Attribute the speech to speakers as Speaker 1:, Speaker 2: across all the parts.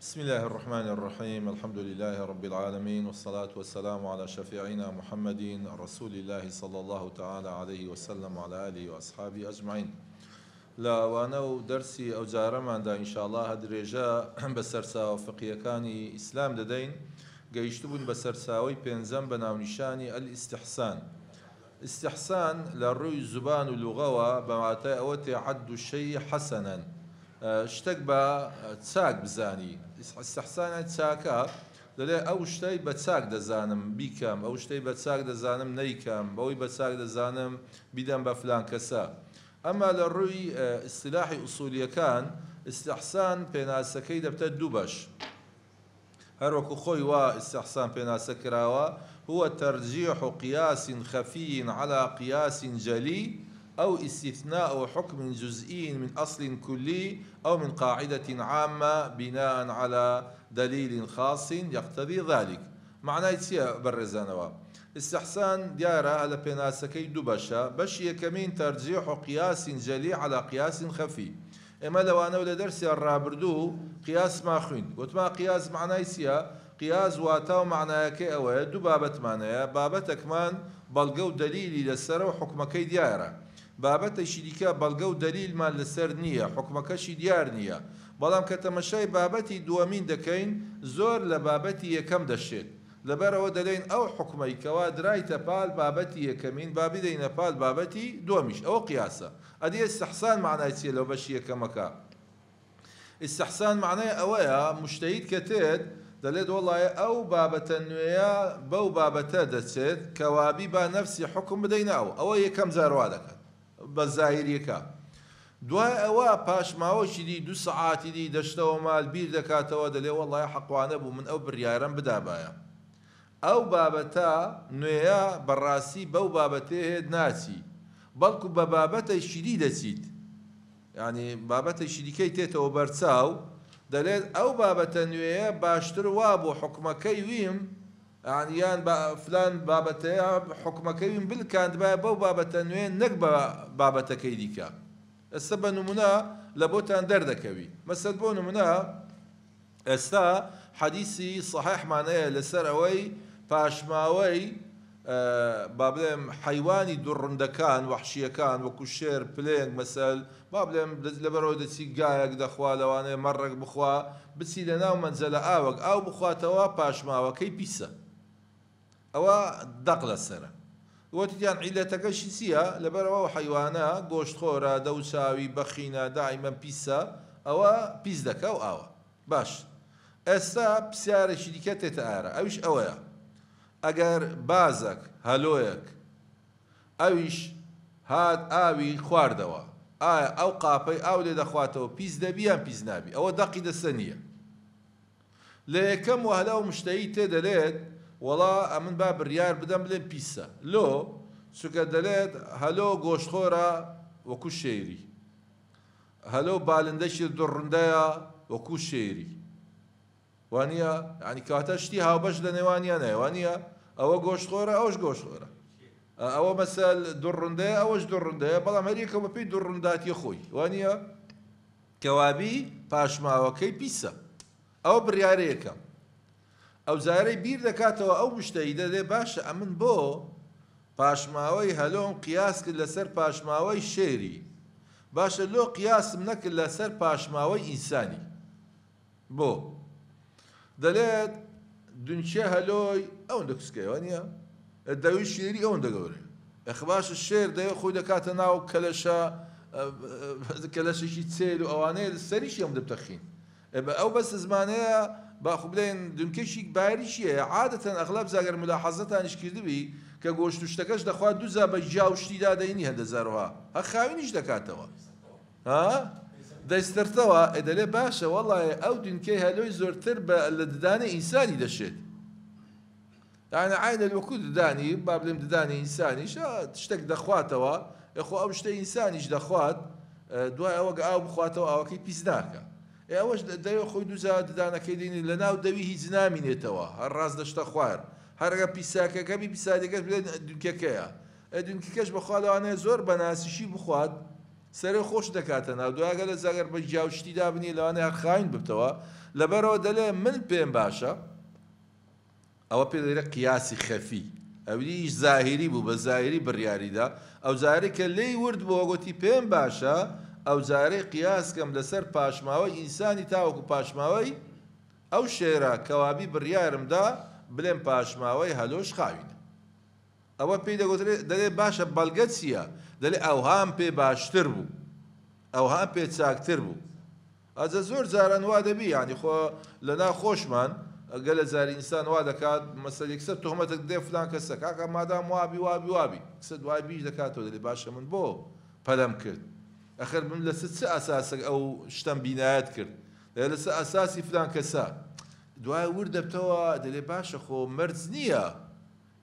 Speaker 1: بسم الله الرحمن الرحيم الحمد لله رب العالمين والصلاة والسلام على شفيعنا محمد رسول الله صلى الله تعالى عليه وسلم وعلى آله وأصحابه أجمعين. لە وانە و دەرسی ئەوجارەماندا ان شاء اللە درێژە بە سەرچاوە فقهیەکانی ئیسلام دەدەین، گەیشتبووین بە سەرچاوەی پێنجەم بە ناونیشانی الاستحسان. استحسان لە ڕووی زوبان و لوغەوە بە واتای ئەوە تێ عد الشیء حسنا شتەک بە چاک بزانی. استحسان یانی چاکە، دەلێ ئەو شتەی بە چاک دەزانم بیکەم، ئەو شتەی بە چاک دەزانم نەیکەم، بەوەی بە چاک دەزانم بیدەم بە فلان کەسە. ئەما لە ڕووی ئیستیلاحی ئوسولیەکان ئیستحسان پێناسەکەی دەبتە دوو بەش. هەروەکو خۆی وا ئیستحسان پێناسە کراوە، هو ترجیح قیاس خفی علی قیاس جلی او استثناء حکم جزئی من اصل کلی او من قاعدە عامە بناء علی دلیل خاص یقتضی ذلک. مەعنای چیە بەڕێزانەوە؟ ئیستحسان دیارە لە پێناسەکەی دوو بەشە، بەشی یەکەمین ترجیح قیاس جلی علی قیاس خفی. ئێمە لەوانە و لە دەرسی ڕابردوو قیاسمان خویند. گوتمان قیاس مەعنای چیە؟ قیاس واتا و مەعنایەکەی ئەوەیە دوو بابەتمان هەیە، بابەتەکمان بەڵگە و دەلیلی لەسەرە و حوکمەکەی دیارە، بابەتێکی دیکە بەڵگە و دەلیلمان لەسەر نییە حوکمەکەشی دیار نییە، بەڵام کە تەمەشای بابەتی دووەمین دەکەین زۆر لە بابەتی یەکەم دەشێت، لەبەرئەوە دەلێین ئەو حوکمەی کەوا درایتە پال بابەتی یەکەمین با بیدەینە پال بابەتی دووەمیش، ئەوە قیاسە. ئەدی ئیستحسان مەعنای چیە لەو بەشی یەکەمەکە؟ ئیستحسان مەعنای ئەوەیە موجتەهید کە تێت دەلێت وەڵایە ئەو بابەتە نوێیە بەو بابەتە دەچێت کەوابی با نەفسی حوکم بدەینە ئەو، ئەوە یەکەم جار وا دەکات بە زاهیریەکە، دوای ئەوە پاش ماوەکی دی دوو سەعاتی دی دەچتەوە مال بیر دەکاتەوە دەلێ وەڵای حەق وانەبوو من ئەو بریارەم بدابایە ئەو بابەتە نوێیە بەڕاستی بەو بابەتەیە ناچی بەڵکو بە بابەتێکی دی دەچیت یانی بابەتێکی دیکەی تێتەوە بەرچاو دەلێت ئەو بابەتە نوێیە باشتر وابوو حوکمەکەی ویم یانی یان بە فلان بابەتەیە حوکمەکەی ویم بلکاندبایە بەو بابەتە نوێ نەک بە بابەتەکەی دیکە ئێستا بە نمونە لە بۆتان دەردەکەوی مەسەل بۆ نمونە ئێستا حەدیسی صحیحمان هەیە لەسەر ئەوەی پاشماوەی با بڵێم حەیوانی دڕندەکان وەحشیەکان وەکو شێر پلێنگ مەسەل با بڵێم لەبەرەوە دەچی گایەک دەخوا لەوانەیە مەڕێک بخوا بچی لەناو مەنجەلە ئاوەک ئاو بخواتەوە پاشماوەکەی پیسە ئەوە دەق لەسەرە وتیان عیلەتەکەشی چییە لەبەرەوە ئەو حەیوانە گۆشتخۆرە دەوچاوی بەخینە دائیمەن پیسە ئەوە پیس دەکا و ئاوە باش ئێستا پسیارێکی دیکە تێتە ئارا ئەویش ئەوەیە ئەگەر بازەک هەلۆیەک ئەویش هات ئاوی خواردەوە ئایا ئەو قاپەی ئاو لێ دەخواتەوە پیس دەبی یان پیس نابی ئەوە دەقی دەستە نییە لە یەکەم وەهلە ئەو مشتەیی تێ دەلێت وەڵا ئەمن با بریار بدەم بلێم پیسە لۆ چونکە دەلێت هەلۆ گۆشتخۆرە وەکو شێری هەلۆ بالندەکی دڕندەیە وەکو شێری وانیە یانی کەواتە شتی هاوبەش لە نێوانیان هەیە وانیە ئەوە گۆشتخۆرە ئەوش گۆشتخۆرە ئەوە مەسەل دڕندەیە ئەوەش دڕندەیە بەڵام هەریەکە بەپێی دڕنداتی خۆی وانیە کەوابی پاشماوەکەی پیسە ئەوە بڕیارەیەکە ئەوجارەی بیر دەکاتەوە ئەو مشتەیدە دەلێ باشە ئەمن بۆ پاشماوەی هەلۆم قیاس کرد لەسەر پاشماوەی شێری باشە لۆ قیاسم نەکرد لەسەر پاشماوەی ئینسانی بۆ؟ دەلێت دونچە هەلۆی ئەوەندە کوچکەیە وانیە؟ دەوی شێری ئەوەندە گەورەیە ئەخ باشە شێر دەوێ خۆی دەکاتە ناو کەلەشە کەلەشێکی چێل و ئەوانەیە سەریشی ئەم دەبتەخین ئەو بەس زمانەیە با خو بڵێن دونکەشی باریشی هەیە عادەتەن ئەغلب جاگەر ملاحەزەتانیش کردبی کە گۆشت و شتەکەش دەخوا دووجا بە گیا و شتی دادەینی هەندە جارها هە خاوینیش دەکاتەوە ها دەیسترتەوە ئێ دەلێ باشە وەڵایە ئەو دنکەی هەلۆی زۆرتر بە لە ددانی ئینسانی دەشێت یعنی عینە وەکو ددانی با بڵێم ددانی ئینسانیش شتێک دەخواتەوە خۆ ئەو شتە ئینسانیش دەخوات دوای ئەوە ئاو بخواتەوە ئاوەکەی پیس ناکە ئێ ئەوەش دەوێ خۆی دووجار ددانەکەی دێنی لە ناو دەوی هیچ نامینێتەوە هەر ڕاست دەشتە خوار هەرگە پیساکەکە بی پیسادەکەش بڵێ دنکەکەیە ئێ دنکەکەش بەخوا لەوانەیە زۆر بەناسیشی بخوات. سەرێ خۆش دەکاتە ناو دوای گەلە جاگەر بە گیا و شتی دابنی لەوانەیە هەر خاوین ببتەوە لەبەرەوە دەلێ من پێم باشە ئەوە پێ دەگرێ قیاسی خەفی ئەویش زاهیری بوو بە زاهیری بڕیاریدا ئەو جارەی کە لێی ورد بووە گوتی پێم باشە ئەو جارەی قیاس کەم لەسەر پاشماوەی ئینسانی تاوەکو پاشماوەی ئەو شێرە کەوابی بڕیارم دا بلێم پاشماوەی هەلۆش خاوینە. ئەوە پێی دەگوترێ دەلێ باشە بەلگە چیە؟ دەلێ ئەوهام پێ باشتر بوو ئەوهام پێ چاکتر بوو. ئەجە زۆر جاران وا دەبی یانی خۆ لەنا خۆشمان گەلە جاری ئینسان وا دەکات مەسەل یەکسەر تۆمەتێک دێ فلان کەسە کاکە مادام وابی وابی وابی کسە دوای بیش دەکاتەوە دەلێ باشە من بۆ پەلەم کرد ئەخر من لەسەر چ ئەساسێک ئەو شتەم بینایەت کرد دەلێ لەسەر ئەساسی فلان کەسە دوای ورد دەبتەوە دەلێ باشە خۆ مەرج نییە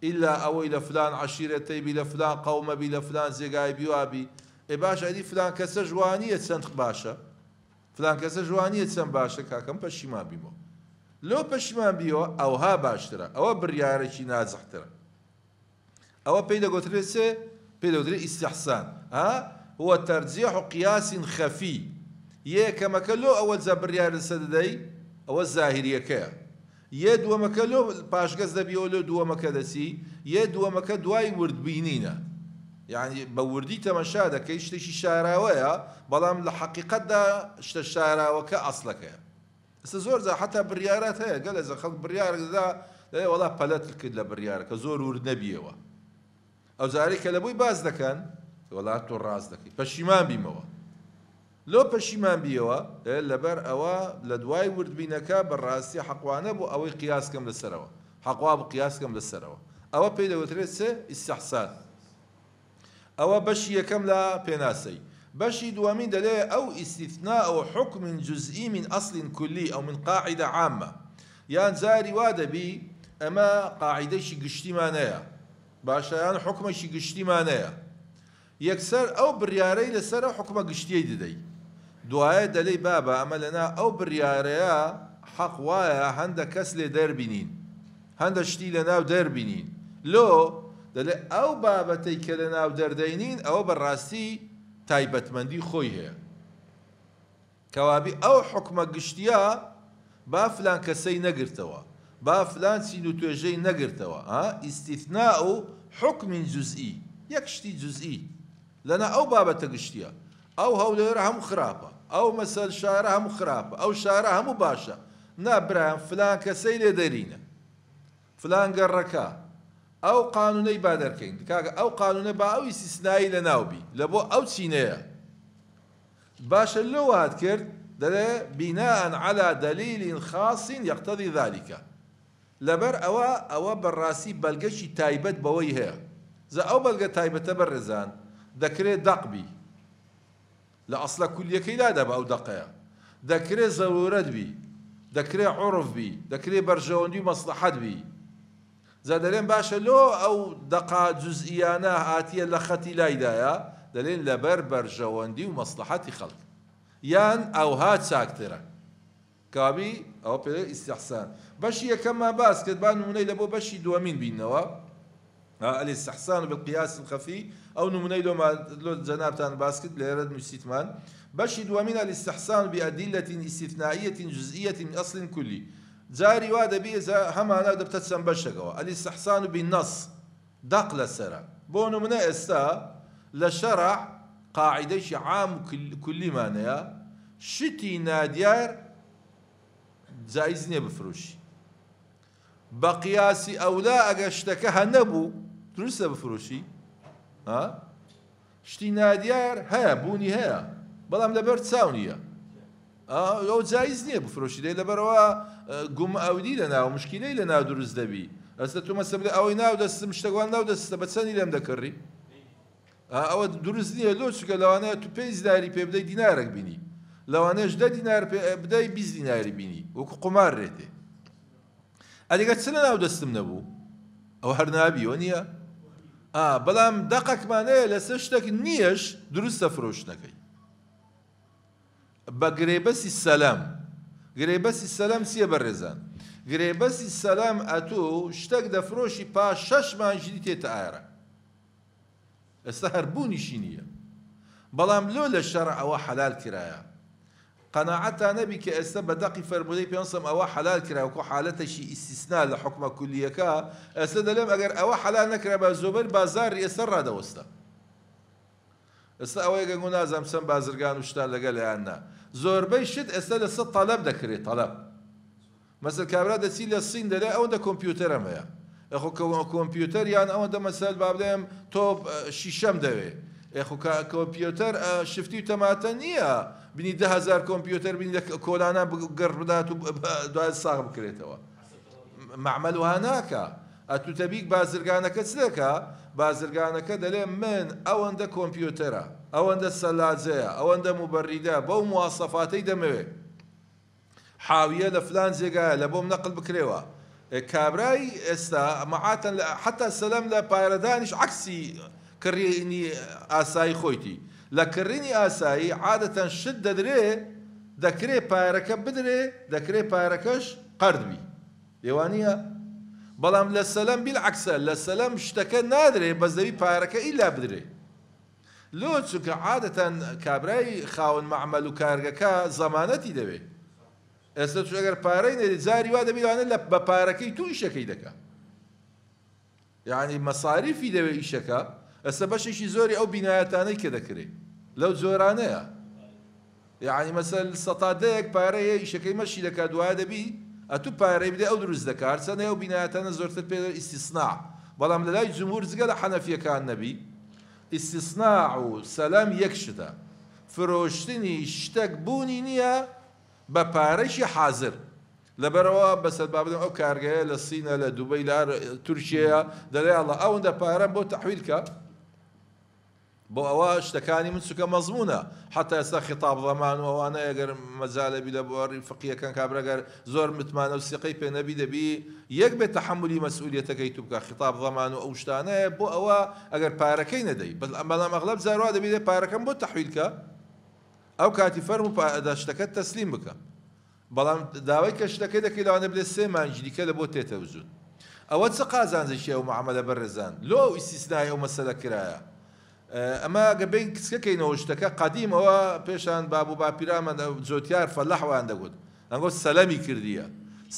Speaker 1: ئیلا ئەوەی لە فلان عەشیرەتەی بی لە فلان قەومە بی لە فلان جێگای بی وابی ئێ باشە ئەدی فلان کەسەش وانیە چەند باشە فلان کەسەش وانیە چەند باشە کاکەم پەشیمان بیمەوە لۆ پەشیمان بیەوە ئەوها باشترە ئەوە بڕیارێکی ناجحترە ئەوە پێی دەگوترێت چێ پێی دەگوترێت ئیستحسان ها هو ترجیح قیاس خفی یەکەمەکە لۆ ئەوە جا بڕیار لەسەر دەدەی ئەوە زاهیریەکەیە یە دووەمەکە لۆ پاشگەز دەبیەوە لۆ دووەمەکە دەچی یە دووەمەکە دوای وردبینینە یعنی بە وردی تەمەشا دەکەی شتێکی شاراوەیە بەڵام لە حەقیقەتدا شتە شاراوەکە ئەسڵەکەیە ئێستا زۆر جار حتا بڕیارات هەیە گەلە جار خەڵک بڕیارێک دەدا دەڵێ وەڵا پەلەت کرد لە بڕیارەکە زۆر ورد نەبیەوە ئەو جارەی کە لە بۆی باس دەکەن وەڵا تۆ ڕاست دەکەی پەشیمان بیمەوە لۆ پەشیمان بیەوە لەبەر ئەوە لە دوای وردبینەکە بە ڕاستی حەقوانە بوو ئەوەی قیاس کەم لەسەرەوە حەقوا بوو قیاس کەم لەسەرەوە ئەوە پێی دەوترێت چ ئیستحسان ئەوە بەشی یەکەم لە پێناسەی. بەشی دووەمین دەلێ ئەو استثناء حکم جزئی من اصل کلی او من قاعدە عامە یان جاری وا دەبی ئەمە قاعیدەیکی گشتیمان هەیە باشە یان حوکمێکی گشتیمان هەیە یەکسەر ئەو بریارەی لەسەر ئەو حوکمە گشتیەی ددەی دوایە دەلێی بابە ئەمە لەنا ئەو بریارەیە حەق وایە هەندە کەس لێ دەربینین هەندە شتی لەناو دەربینین لۆ؟ دەلێ ئەو بابەتەی کە لەناو دەردەینین ئەوە بەڕاستی تایبەتمەندی خۆی هەیە کەوابی ئەو حوکمە گشتیە با فلان کەسەی نەگرتەوە با فلان چین و توێژەی نەگرتەوە ها استثناء حکم جزئی یەک شتی جزئی لەنا ئەو بابەتە گشتیە ئەو هەولێرە هەموو خراپە ئەو مەسەل شارە هەموو خراپە ئەو شارە هەموو باشە نا برایم فلان کەسەی لێ دەرینە فلان گەڕەکە ئەو قانونەی با دەرکەین کاکە ئەو قانونە با ئەو ئیستیسنایی لەناو بی لەبۆ ئەو چینەیە باشە لۆ وات کرد دەلێ بناء علی دلیل خاص یقتضی ذلک لەبەر ئەوە ئەوە بەڕاستی بەلگەکی تایبەت بەوەی هەیە جا ئەو بەلگە تایبەتە بەڕێزان دەکرێ دەق بی لە ئەسڵە کولیەکەی لادا بە ئەو دەقەیە دەکرێ زەرورەت بی دەکرێ عورف بی دەکرێ بەرژەوەندی و مەسڵەحەت بی جا دەلێن باشە لۆ ئەو دەقە جوزئیانە هاتیە لە خەتی لایدایە دەلێن لەبەر بەرژەوەندی و مەسڵەحەتی خەڵک یان ئەوها چاکترە کابی ئەوە پێ ئیستحسان بەشی یەکەممان باس کرد با نمونەی لە بۆ بەشی دووەمین بینەوە الاستحسان بالقياس الخفي ئەو نمونەی لۆ لۆ جەنابتان باس کرد لێرە نووسیتمان بەشی دووەمین الاستحسان بأدلة استثنائية جزئية من أصل كلي جاری وا دەبی ئێستا هەمانە دەبتە چەند بەشێکەوە الاستحسان بالنص دەق لەسەرە بۆ نمونە ئێستا لە شەرع قاعیدەیەکی عام و کولیمان هەیە شتی نادیار جایز نییە بفرۆشی بە قیاسی ئەولا ئەگەر شتەکە هە نەبوو دروستە بفرۆشی ها شتی نادیار هەیە بوونی هەیە بەڵام لەبەر چاو نییە ئەو جایز نییە بفرۆشی دەی لەبەرەوە گوم ئەودی لە ناو مشکلەی لە ناو دروست دەبی ئەستە تو مەسە بڵێ ئەوەی ناو دەستم شتەکان ناو دەستە بە چەندی لێم دەکڕی ئەوە دروست نییە لۆ چونکە لەوانەیە تو پێنج دیناری پێ بدەی دینارێک بینی لەوانەیەش دە دینار پێ بدەی 20 دیناری بینی وەکو قومار رێتێ ئەدیگە چ لە ناو دەستم نەبوو ئەوە هەر نابیەوە نییە ئا بەڵام دەقەکمان هەیە لەسەر شتێک نییەش دروستە فرۆشتنەکەی بە گرێبەسی سەلام گرێبەسی سەلام چییە بەڕێزان گرێبەسی سەلام ئەتۆ شتێک دەفرۆشی پاش شەش مانگی تێتە ئارە ئێستا هەر بوونیشی نییە. بەڵام لۆ لە شەرع ئەوە حەلال کرایە؟ قەناعەتان نەبی کە ئێستا بە دەقی فەرموودەی پێغەمبەر ئەوە حەلال کرا وەکو حالەتێکی ئیستیسنا لە حوکمە کولییەکە، ئێستا دەلێم ئەگەر ئەوە حەلال نەکرابا زۆبەر بازاڕی ئێستا ڕادەوەستا. ئێستا ئەوەیە گەنگو نازانم چەند بازرگان و شتان لەگەلە یان نا زۆربەی شت ئێستا لەسەر تەلەب دەکرێ تەلەب مەسەل کابرا دەچی لە سین دەلێ ئەوەندە کۆمپیوتەرم هەیە ئەخۆ کۆمپیوتەر یان ئەوەندە مەسەل با بڵێم تۆ شیشەم دەوێ ئەخۆ کۆمپیوتەر شفتی و تەماتە نییە بینی 10,000 کۆمپیوتەر بینی لە کۆلانە گەڕ بدات و دوای ساغ بکرێتەوە مەعمەل وها ناکا ئەتوو تەبیک بازرگانەکە چ دەکا بازرگانەکە دەلێ من ئەوەندە کۆمپیوتەرە ئەوەندە سەلاجەیە ئەوەندە موبەریدە بەو مواسەفاتەی دەمەوێ حاویە لە فلان جێگایە لە بۆم نەقل بکرێوە کابرای ئێستا مەعاتەن لە حتا سەلەم لە پارەدانیش عەکسی کڕینی ئاسایی خۆیتی لە کڕینی ئاسایی عادەتەن شت دەدرێ دەکرێ پارەکە بدرێ دەکرێ پارەکەش قەرد بی ئێ وانیە؟ بەڵام لە سەلەم بیلعەکسە لە سەلەم شتەکە نادرێ بەس دەبی پارەکە ئیلا بدرێ لۆ چونکە عادەتەن کابرای خاوەن مەعمەل و کارگەکە زەمانەتی دەوێ ئێستا چون ئەگەر پارەی نەدی جاری وا دەبی لەوانە لە بە پارەکەی تو ئیشەکەی دەکا یەعنی مەساریفی دەوێ ئیشەکە ئێستا بەشێکی زۆری ئەو بینایەتانەی کە دەکرێ لەو جۆرانەیە یەعنی مەسەل سەتا دەیەک پارەیە ئیشەکەی مەشی دەکات دوایە دەبی ئەتوو پارەی بدەی ئەو دروست دەکا هەرچەندە ئەو بینایەتانە زۆرتر پێ دەڵێن ئیستیسناع بەڵام لەلای جمهور جگە لە حەنەفیەکان نەبی ئیستیسناع و سەلەم یەک شتە فرۆشتنی شتەک بوونی نییە بە پارەکی حازر لەبەرئەوە بەسەر با بڵێم ئەو کارگەیە لە سینە لە دوبەی لە تورکیەیە دەڵێ ئەڵا ئەوەندە پارەم بۆ تەحویل کە بۆ ئەوە شتەکانی من چونکە مەزمونە حتا ئێستا خطاب ضمان و ئەوانە ئەگەر مەجالە بی لە بواری فقیەکان کابرا گەر زۆر متمانە و سیقەی پێ نەبی دەبی یەک بێ تەحەمولی مەسئولیەتەکەی تو بکە خطاب ضمان و ئەو شتانەیە بۆ ئەوە ئەگەر پارەکەی نەدەی بەڵام ئەغلب جار وا دەبی دێ پارەکەم بۆ تەحویل کە ئەو کاتی فەرموو شتەکەت تەسلیم بکە بەڵام داوای کە شتەکەی دەکەی لەوانەیە بلێ سێ مانگی دیکە لە بۆ تێتە وجود ئەوە چ قازانجێکی ئەو معاملە بەڕێزان لۆ ئەو ئیستیسنای ئەو مەسەلە کرایە ئەمە گە بین کچکەکەینەوە شتەکە قەدیم ئەوە پێشان باب و باپیرانمان جۆتیار فەلاح وایان دەگوت ئەنگۆ سەلەمی کردیە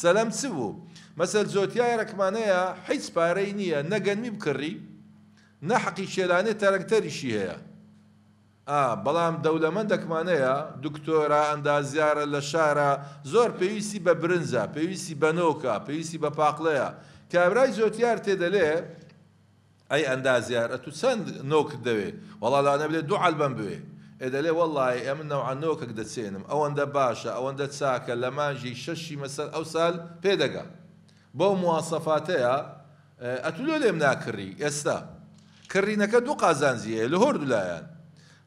Speaker 1: سەلەم چ بوو مەسەل جۆتیارەکمانەیە هیچ پارەی نییە نە گەنمی بکڕی نە حەقی شێلانێ تەرەکتەریشی هەیە ئا بەڵام دەولەمەندەکمان هەیە دکتۆرە ئەندازیارە لە شارە زۆر پێویستی بە برنجە پێویستی بە نۆکە پێویستی بە پاقلەیە کابرای جۆتیار تێ دەلێ ئەی ئەندازیار ئەتو چەند نۆکت دەوێ وەڵا لەوانە بلێ دوو عەلبەم بوێ ئێ دەلێ وەڵای ئەمن نەوعە نۆکەک دەچێنم ئەوەندە باشە ئەوەندە چاکە لە مانگی شەشی مەسەل ئەوسال پێ دەگا بەو مواسەفاتەیە ئەتو لۆ لێم ناکڕی ئێستا؟ کڕینەکە دوو قازانجی هەیە لە هۆردوولایان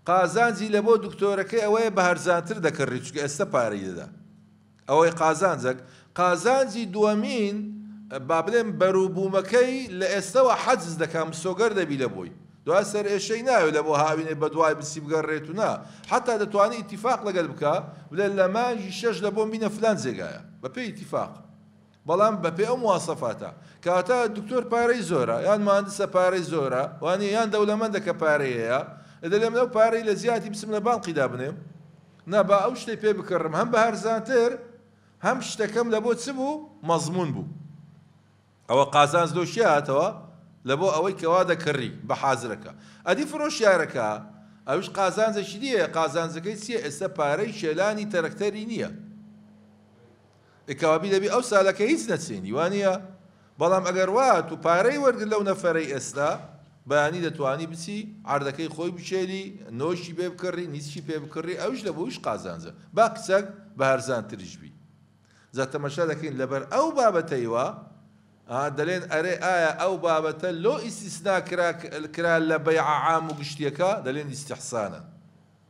Speaker 1: قازانجی لە بۆ دکتۆرەکەی ئەوەیە بە هەرزانتر دەکڕی چونکە ئێستا پارەی دەدا ئەوەی قازانجەک قازانجی دووەمین با بڵێم بەروبوومەکەی لە ئێستەوە حەجز دەکا مسۆگەر دەبی لە بۆی دوای سەرئێشەی ناوێ لە بۆ هاوینێ بەدوای بچی بگەڕێت و نا حەتا دەتوانی ئیتیفاق لەگەل بکا بلێ لە مانگی شەش لە بۆم بینە فلان جێگایە بەپێی ئیتیفاق بەڵام بەپێی ئەو مواسەفاتە. کەواتە دکتۆر پارەی زۆرە یان مهندسە پارەی زۆرە وانیە یان دەولەمەندە کە پارەی هەیە ئێ دەلێ من ئەو پارەی لە جیاتی بچم لە بانقی دابنێم نا با ئەو شتەی پێ بکڕم هەم بە هەرزانتر هەم شتەکەم لە بۆ چ بوو مەزمون بوو ئەوە قازانج لۆ کێ هاتەوە لە بۆ ئەوەی کەوا دەکڕی بە حازرەکە ئەدی فرۆشیارەکە ئەوش قازانجێکی دیە قازانجەکەی چیە ئێستا پارەی شێلانی تەرەکتەری نییە ئێ کەوابی دەبی ئەو سالەکە هیچ نەچێنی وانیە؟ بەڵام ئەگەر وات و پارەی وەرگرت لەو نەفەرەی ئێستا بەیانی دەتوانی بچی عەردەکەی خۆی بچێلی نۆشی پێ بکڕی نیسکی پێ بکڕی ئەویش لە بۆیش قازانجە با کچەک بە هەرزانتریش بی جا تەمەشا دەکەین لەبەر ئەو بابەتەی وا دەلێن ئەرێ ئایا ئەو بابەتە لۆ ئیستیسنا کرا کرا لە بەیعە عام و گشتیەکە دەلێن ئیستحسانە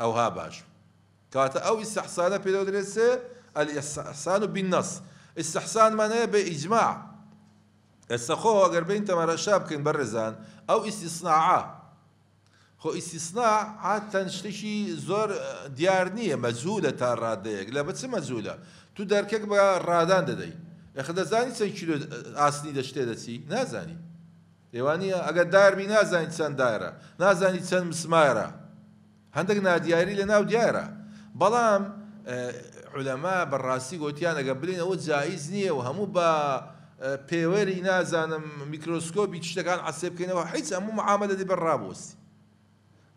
Speaker 1: ئەوها باش بوو. کەواتە ئەو ئیستحسانە پێ دەوترێت چ؟ الاستحسان بالنص ئیستحسانمان هەیە بە ئیجماع ئێستا خۆ ئەگەر بین تەماشا بکەین بەڕێزان ئەو ئیستیسناعە خۆ ئیستیسناع عادەتەن شتێکی زۆر دیار نییە مەجهولە تا ڕادەیەک لە بە چ مەجهولە تو دەرکەک بە ڕادان دەدەی ئەخ دەزانی چەند کیلۆ ئاسنی دەشتێ دەچی نازانی ئێوانە ئەگەر داربی نازانی چەند دارە نازانی چەند مسمارە. هەندێک نادیاری لە ناو دیارە بەڵام عولەما بەڕاستی گۆتیان ئەگەر بلێن ئەوە جائیز نییە و هەموو بە پێوەری نازانم میکرۆسکۆبی شتەکان عەسێ بکەینەوە هیچ هەموو معاملە دەبێت ڕابوەستی.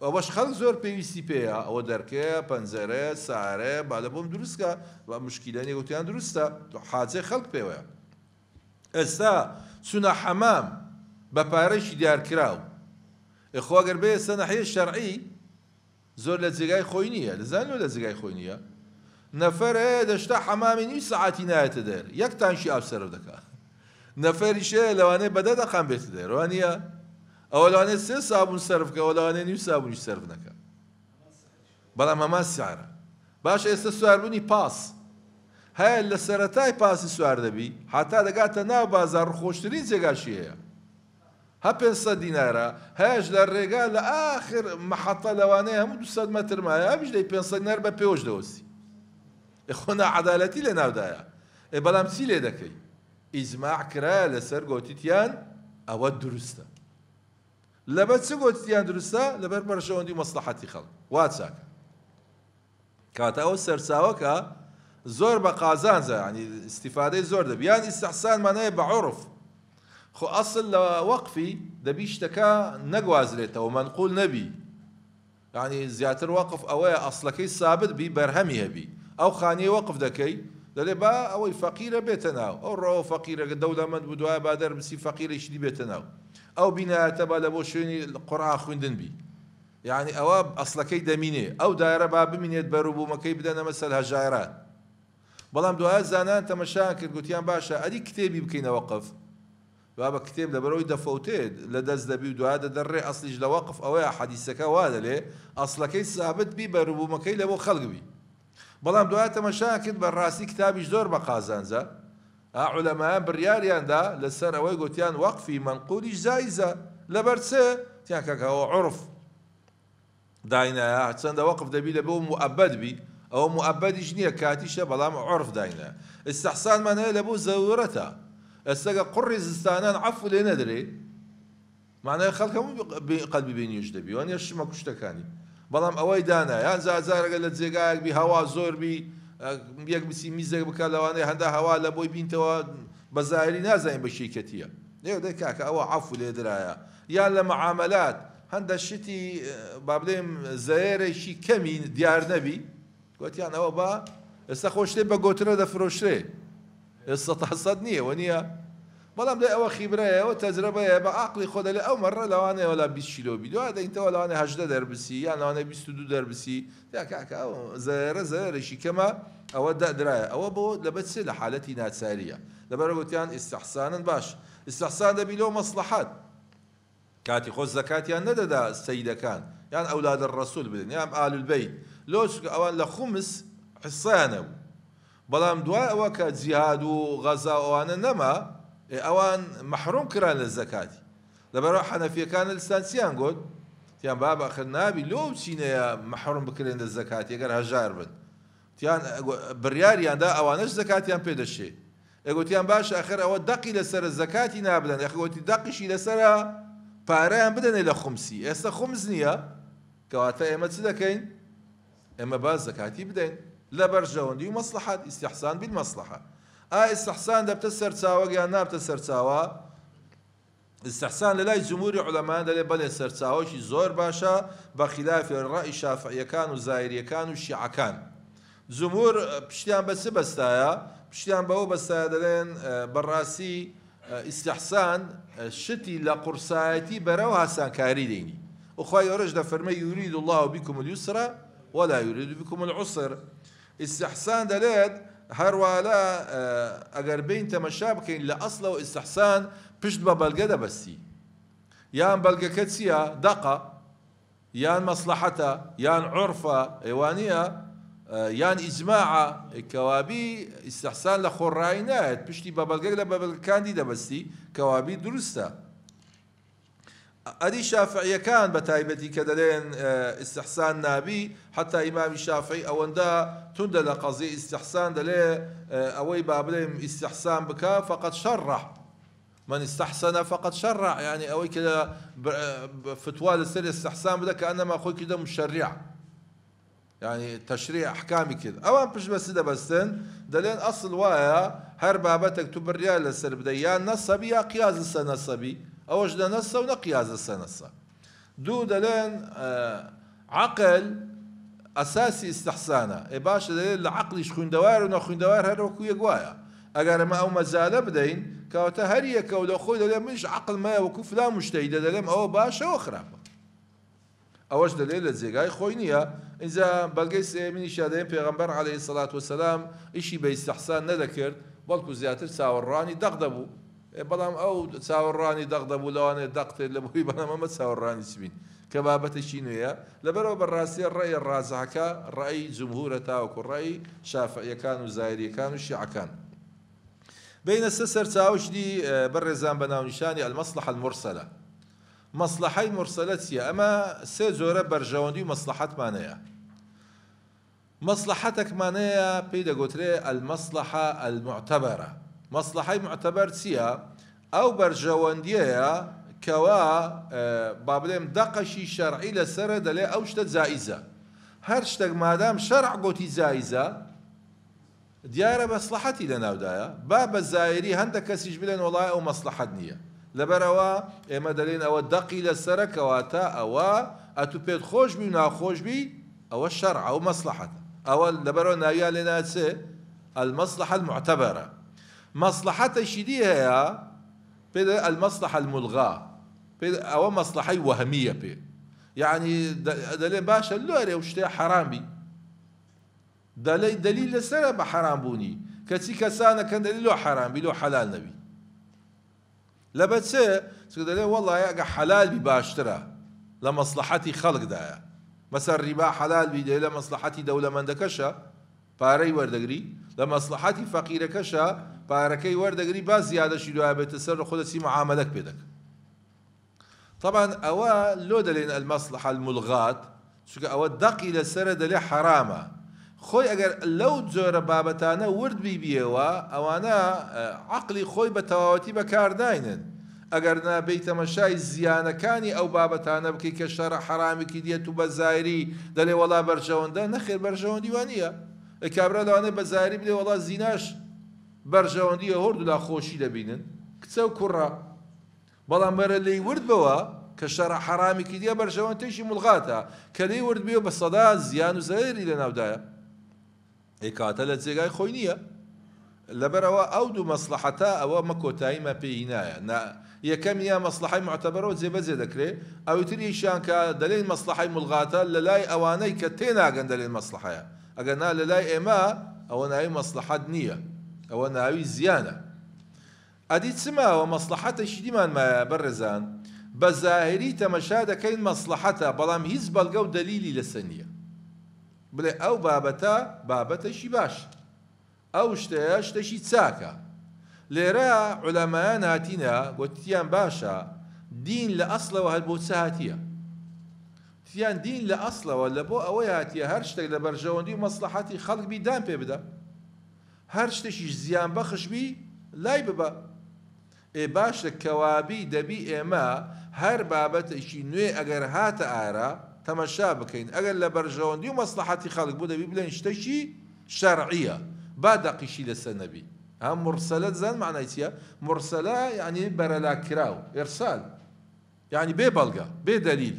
Speaker 1: ئەوەش خەڵک زۆر پێویستی پێیە، ئەوە دەرکەیە، پەنجەرەیە، سارەیە، با لە بۆم دروستکە، با مشکیلە نیە گوتیان دروستە، حاجەی خەڵک پێوەیە. ئێستا چونە حەمام بە پارەیەکی دیارکراو، ئێ خۆ ئەگەر بێ ئێستا ناحیەی شەرعی زۆر لە جێگای خۆی نییە، دەزانن لۆ لە جێگای خۆی نییە؟ نەفەر هەیە دەشتا حەمامی نیو سەعاتی نایەتە دەر، یەک تانکی ئاو سەرف دەکا. نەفەریش هەیە لەوانەیە بە دە دەقان بێتە دەر، وانییە؟ ئەوە لەوانەیە سێ سابوون سەرف کە، ئەوە لەوانەیە نیو سابوونیش سەرف نەکا. بەڵام هەمان سعرە. باشە ئێستا سواربوونی پاس هەیە لە سەرەتای پاسی سوار دەبی هەتا دەگاتە ناو بازاڕ خۆشترین جێگاشی هەیە هە 500 دینارە هەیەش لە ڕێگا لە ئاخر مەحەتە لەوانەیە هەموو 200 مەتر مایە ئەمیش دەی 500 دینار بە پێوەش دەوەستی. ئێ خۆ ناعەدالەتی لە ناودایە. ئێ بەڵام چی لێ دەکەی؟ ئیجماع کرایە لەسەر گۆتیتیان ئەوە دروستە. لەبەر چ گۆتیتیان دروستە؟ لەبەر بەرژەوەندی و مەسڵەحەتی خەڵک. وا چاکە. کەواتە ئەوە سەرچاوەکە زۆر بە قازانجە، یعنی ئیستیفادەی زۆر دەبی. یان ئیستحسان مانای بە عورف. خۆ ئەسڵ لە وەقفی دەبی شتەکە نەگوازرێتەوە، مەنقول نەبی. یانی زیاتر وەقف ئەوەیە ئەسڵەکەی سابت بی بەرهەمی هەبی ئەو خانیەی وەقف دەکەی دەلێ با ئەوەی فەقیرە بێتە ناو ئەو ڕۆوە فەقیرەکە دەولەمەند بوو دوایە با دەربچی فەقیرێکی دی بێتە ناو ئەو بینایەتە با لە بۆ شوێنی قورئان خویندن بی یانی ئەوە ئەسڵەکەی دەمینێ ئەو دارە با بمینێت بەروبوومەکەی بدەنە مەسەل هەژاران بەڵام دوایە زانایان تەمەشایان کرد گوتیان باشە ئەدی کتێبی بکەینە وەقف بابە کتێب لەبەرئەوەی دەفەوتێت لە دەست دەبی و دوایە دەدەڕێ ئەسڵیش لە وەقف ئەوەیە حەدیسەکە وا دەلێ ئەسڵەکەی سابت بی بەروبومەکەی لەبۆ خەڵک بی بەڵام دوایە تەمەشایان کرد بە ڕاستی کتابیش زۆر بە قازانجە ئا عولەمایان بڕیاریان دا لەسەر ئەوەی گۆتیان وەقفی مەنقولیش جائیزە لەبەر چ تیان کاکە ئەوە عورف داینایە هەرچەندە وەقف دەبی لە بۆ موئەبەد بی ئەوە موئەبەدیش نییە کاتیشە بەڵام عورف داینایە ئیستحسانمان هەیە لە بۆ زەرورەتە ئێستا گە قوڕی زستانان عەفو لێ نەدرێ معنای خەڵک هەموو قەلبی بێ نوێژ دەبی وانە شمە کوشتەکانی بەڵام ئەوەی دانا یان جارجارەگە لە جێگایەک بی هەوا زۆر بی یەک بچی میزێک بکە لەوانەیە هەندا هەوا لە بۆی بینتەوە بە زاهری نازانین بە شی کەتیە لێ دەی کاکە ئەوە عەفو لێ درایە یان لە معاملات هەندە شتی با بلێم زەرەرێکی کەمی دیار نەبی گوتیان ئەوە با ئێستا خۆ شتێ بە گۆترە دەفرۆشرێ ئێستا تا سەد نییە وە نییە بەڵام لێ ئەوە خیبرەیە ئەوە تەجرەبەیە بە عقلی خۆ دەلێ ئەو مەڕە لەوانەیە وەلا 20 کیلۆ بی دوای دەینتەوە لەوانەیە 18 دەربسی یان لەوانەیە 22 دەربسی یا کاکە ئەو زەرەرە زەرەرێکی کەمە ئەوە درایە ئەوە بۆ لەبەر چ لە حالەتی ناچاریە لەبەر گوتیان ئیستحسانن باش ئیستحسان دەبی لۆ مەسڵەحەت کاتی خۆ زەکاتیان نەدەدا سەیدەکان یان ئەولاد الرسول بدەن یان آل البیت لۆ چونکە ئەوان لە خومس حصەیان هەبوو بەڵام دوای ئەوە کە جیهاد و غەزا و ئەوانە نەما ئێ ئەوان مەحروم کران لە زەکاتی لەبەرئەوە حەنەفیەکان لەسان چیان گۆت تیان بابە ئەخر نابی لۆ ئەو چینەیە مەحروم بکرێن لە زەکاتی ئەگەر هەژار بن تیان بڕیاریان دا ئەوانەش زەکاتیان پێ دەشێ ئێ گۆتیان باشە ئەخر ئەوە دەقی لەسەرە زەکاتی نابدەن ئەخ گۆتی دەقیشی لەسەرە پارەیان بدەنێ لە خومسی ئێستا خومس نییە کەواتە ئێمە چ دەکەین ئێمە با زەکاتی بدەین لە بەرژەوەندی و مەسڵەحەت ئیستحسان بالمەسڵەحە ئا ئیستحسان دەبتە سەرچاوە یان نابتە سەرچاوە استحسان لەلای جمهوری عولەمایان دەلێ بەلێ سەرچاوەکی زۆر باشە بە خیلافی ڕەئی شافعیەکان و زاهیریەکان و شیعەکان. جمهور پشتیان بە چ بەستایە؟ پشتیان بەوە بەستایە دەلێن بەڕاستی استحسان شتی لە قورسایەتی بەرەو هاسانکاری دێنی و خوای گەورەش دەفەرمێ یرید اللە بکم اليسر ولا یرید بکم العسر. استحسان دەلێت هەروا لە ئەگەر بێین تەمەشا بکەین لە ئەسڵەوە ئیستحسان پشت بە بەلگە دەبەستی یان بەلگەکە چیە دەقە یان مەسلەحەتە یان عورفە ئێ وانیە یان ئیجماعە کەوابی ئیستحسان لە خۆڕایی نایەت پشتی بە بەلگەک لە بەلگەکان دی دەبەستی کەوابی دروستە. ئەدی شافعیەکان بە تایبەتی کە دەلێن ئیستحسان نابی حەتا ئیمامی شافعی ئەوەندە توندە لە قەزیەی ئیستحسان دەلێ ئەوەی با بلێم ئیستحسان بکا فقد شرع من استحسن فقد شرع یعنی ئەوەی کە فتوا لەسەر ئیستحسان بدە کە ئەنەما خۆی کردە مشەریع. یانی تەشریع ئەحکامی کرد. ئەوان پشت بە چ دەبەستن؟ دەلێن ئەسڵ وایە هەر بابەتێک تو بڕیار لەسەر بدەی یا نەسە بی یا قیاس لەسەر نەسە بی، ئەوەش نە نەسە و نە قیاس لەسەر نەسە. دوو دەلێن عەقل ئەساسی ئیستحسانە. ئێ باشە دەلێن لە عەقلیش خویندەوار و نەخویندەوار هەر وەکو یەک وایە. ئەگەر ئەمە ئەو مەجالە بدەین کەواتە هەر یەکە و لە خۆی دەلێ منیش عەقلم هەیە وەکو فلان موجتەهیدە دەلێم ئەوە باشە ئەوە خراپە. ئەوەش دەلێ لە جێگای خۆی نییە، ئینجا بەلگەی سێیەمینیشیا دەێن پێغەمبەر علیە الصلوە والسلام ئیشی بە ئیستحسان نەدەکرد بەڵکو زیاتر چاوەڕوانی دەق دەبوو، ئێ بەڵام ئەو چاوەڕوانی دەق دەبوو لەوانەیە دەق تێت لە بۆی بەڵام ئەمە چاوەڕوانی چ بین کە بابەتێکی نوێیە، لەبەرئەوە بەڕاستی ڕەئی ڕاجحەکە ڕەئی جمهورە تاوەکو ڕەئی شافعیەکان و زاهیریەکان و شیعەکان. بێینە سەر سەرچاوەکی دی بەڕێزان بە ناونیشانی المصلحە المرسلە. مەسڵەحەی مورسەلە چیە؟ ئەمە سێ جۆرە بەرژەوەندی و مەسڵەحەتمان هەیە. مەسڵەحەتەکمان هەیە پێی دەگۆترێ المصلحە المعتبرە. مەسڵەحەی موعتەبەر چیە؟ ئەو بەرژەوەندیەیە کەوا با بلێم دەقەکی شەرعی لەسەرە دەلێ ئەو شتە جائیزە. هەر شتەک مادام شەرع گۆتی جائیزە، دیارە مەسڵەحەتی لەناودایە، با بە زایری هەندەک کەسیش بلێن وەڵای ئەو مەسڵەحەت نیە، لەبەرئەوە ئێمە دەلێین ئەوە دەقی لەسەرە کەواتە ئەوە ئەتو پێت خۆش بی و ناخۆش بی ئەوە شەرعە ئەو مەسڵەحەتە ئەوە لەبەرئەوە ناویان لێ نا چ المصلحە المعتبرە. مەسڵەحەتێکی دی هەیە پێ دەلێن المصلحە الملغا پێ ئەوە مەسڵەحەی وەهمیە پێ یەعنی دەلێن باشە لۆ ئەرێ ئەو شتەیە حەرام بی دەلێی دەلیل لەسەرە بە حەرام بوونی کەچی کەسانەکەن دەلێ لۆ حەرام بی لۆ حەلال نەبی لەبە چ چونکە دەلێ وەڵای ئەگە حەلال بی باشترە لە مەسڵەحەتی خەڵکدایە مەسەر ڕیبا حەلال بی دەلێ لە مەسڵەحەتی دەولەمەندەکەشە پارەی وەردەگری لە مەسڵەحەتی فەقیرەکەشە پارەکەی وەردەگری با زیادەشی دوایە بێتە سەر خۆ دەچی معامەلەک پێ دەکە. تەبعەن ئەوە لۆ دەلێن المصلحە الملغات چونکە ئەوە دەقی لەسەرە دەلێ حەرامە خۆی ئەگەر لەو جۆرە بابەتانە ورد بیبیەوە ئەوانە عەقلی خۆی بە تەواوەتی بەکار ناینن ئەگەر نا بێی تەمەشای زیانەکانی ئەو بابەتانە بکەی کە شەرع حەرامێکی دیە تو بە زایری دەلێ وەڵا بەرژەوەندە نەخێر بەرژەوەندی وا نییە ئێ کابرا لەوانەیە بە زایری بلێ وەڵا زیناش بەرژەوەندیە هۆردولا خۆشی دەبینن کچە و کوڕە بەڵام وەرە لێی ورد بەوە کە شەرع حەرامی کردیە بەرژەوەندتێکی مولغاتە کە لێی ورد بیەوە بە سەدان زیان و زەرەری لەناودایە ئێ کاتە لە جێگای خۆی نییە لەبەرئەوە ئەو دوو مەسڵەحەتە ئەوە مە کۆتاییمان پێ هینایە نا یەکەمیان مەسڵەحەی موعتەبەرەوە جێبەجێ دەکرێ ئەوی تریشیان کە دەلێین مەسڵەحەی مولغاتە لەلای ئەوانەی کە تێناگەن دەلێن مەسڵەحەیە ئەگەر نا لەلای ئێمە ئەوە ناوی مەسڵەحەت نییە ئەوە ناوی زیانە. ئەدی چ ماوە مەسڵەحەتێکی دیمان مایە بەڕێزان بە زاهیری تەمەشا دەکەین مەسڵەحەتە بەڵام هیچ بەڵگە و دەلیلی لەسەر نیە بڵێ ئەو بابەتە بابەتێکی باشە ئەو شتەیە شتێکی چاکە لێرە عولەمایان هاتینە گۆتیان باشە دین لە ئەسڵەوە هەر بۆ چ هاتیە تیان دین لە ئەسڵەوە لە بۆ ئەوەی هاتیە هەر شتێک لە بەرژەوەندی و مەسڵەحەتی خەڵک بی دان پێ بدە هەر شتێکیش زیان بەخش بی لای ببە. ئێ باشە کەوابی دەبی ئێمە هەر بابەتێکی نوێ ئەگەر هاتە ئارا تەمەشا بکەین ئەگەر لە بەرژەوەندی و مەسڵەحەتی خەڵک بوو دەبی بلێین شتێکی شەرعیە با دەقیشی لەسەر نەبی ها مورسەلە دەزان مەعنای چیە مورسەلە یەعنی بەرەلا کراو ئیرسال یەعنی بێ بەڵگە بێ دەلیل.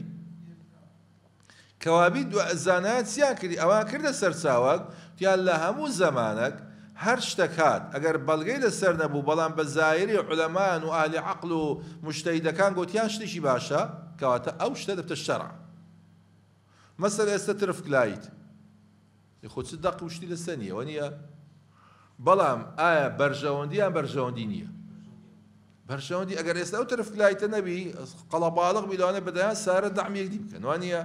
Speaker 1: کەوابی زانایان چیان کردی ئەوان کردە سەرچاوەک وتیان لە هەموو زەمانەک هەر شتەک هات ئەگەر بەڵگەی لەسەر نەبوو بەڵام بە زایری عولەمان و ئەهلی عەقل و موجتەهیدەکان گۆتیان شتێکی باشە کەواتە ئەو شتە دەبتە شەرع مەسەل ئێستە ترفک لایت خۆ چ دەق و شتی لەسەر نییە وەنیە بەڵام ئایا بەرژەوەندی یان بەرژەوەندی نییە بەرژەوەندی ئەگەر ئێستا ئەو ترفک لایتە نەبی قەڵەباڵغ بی لەوانەیە بەدەیان سارە دەعمی یەکدی بکەن وانیە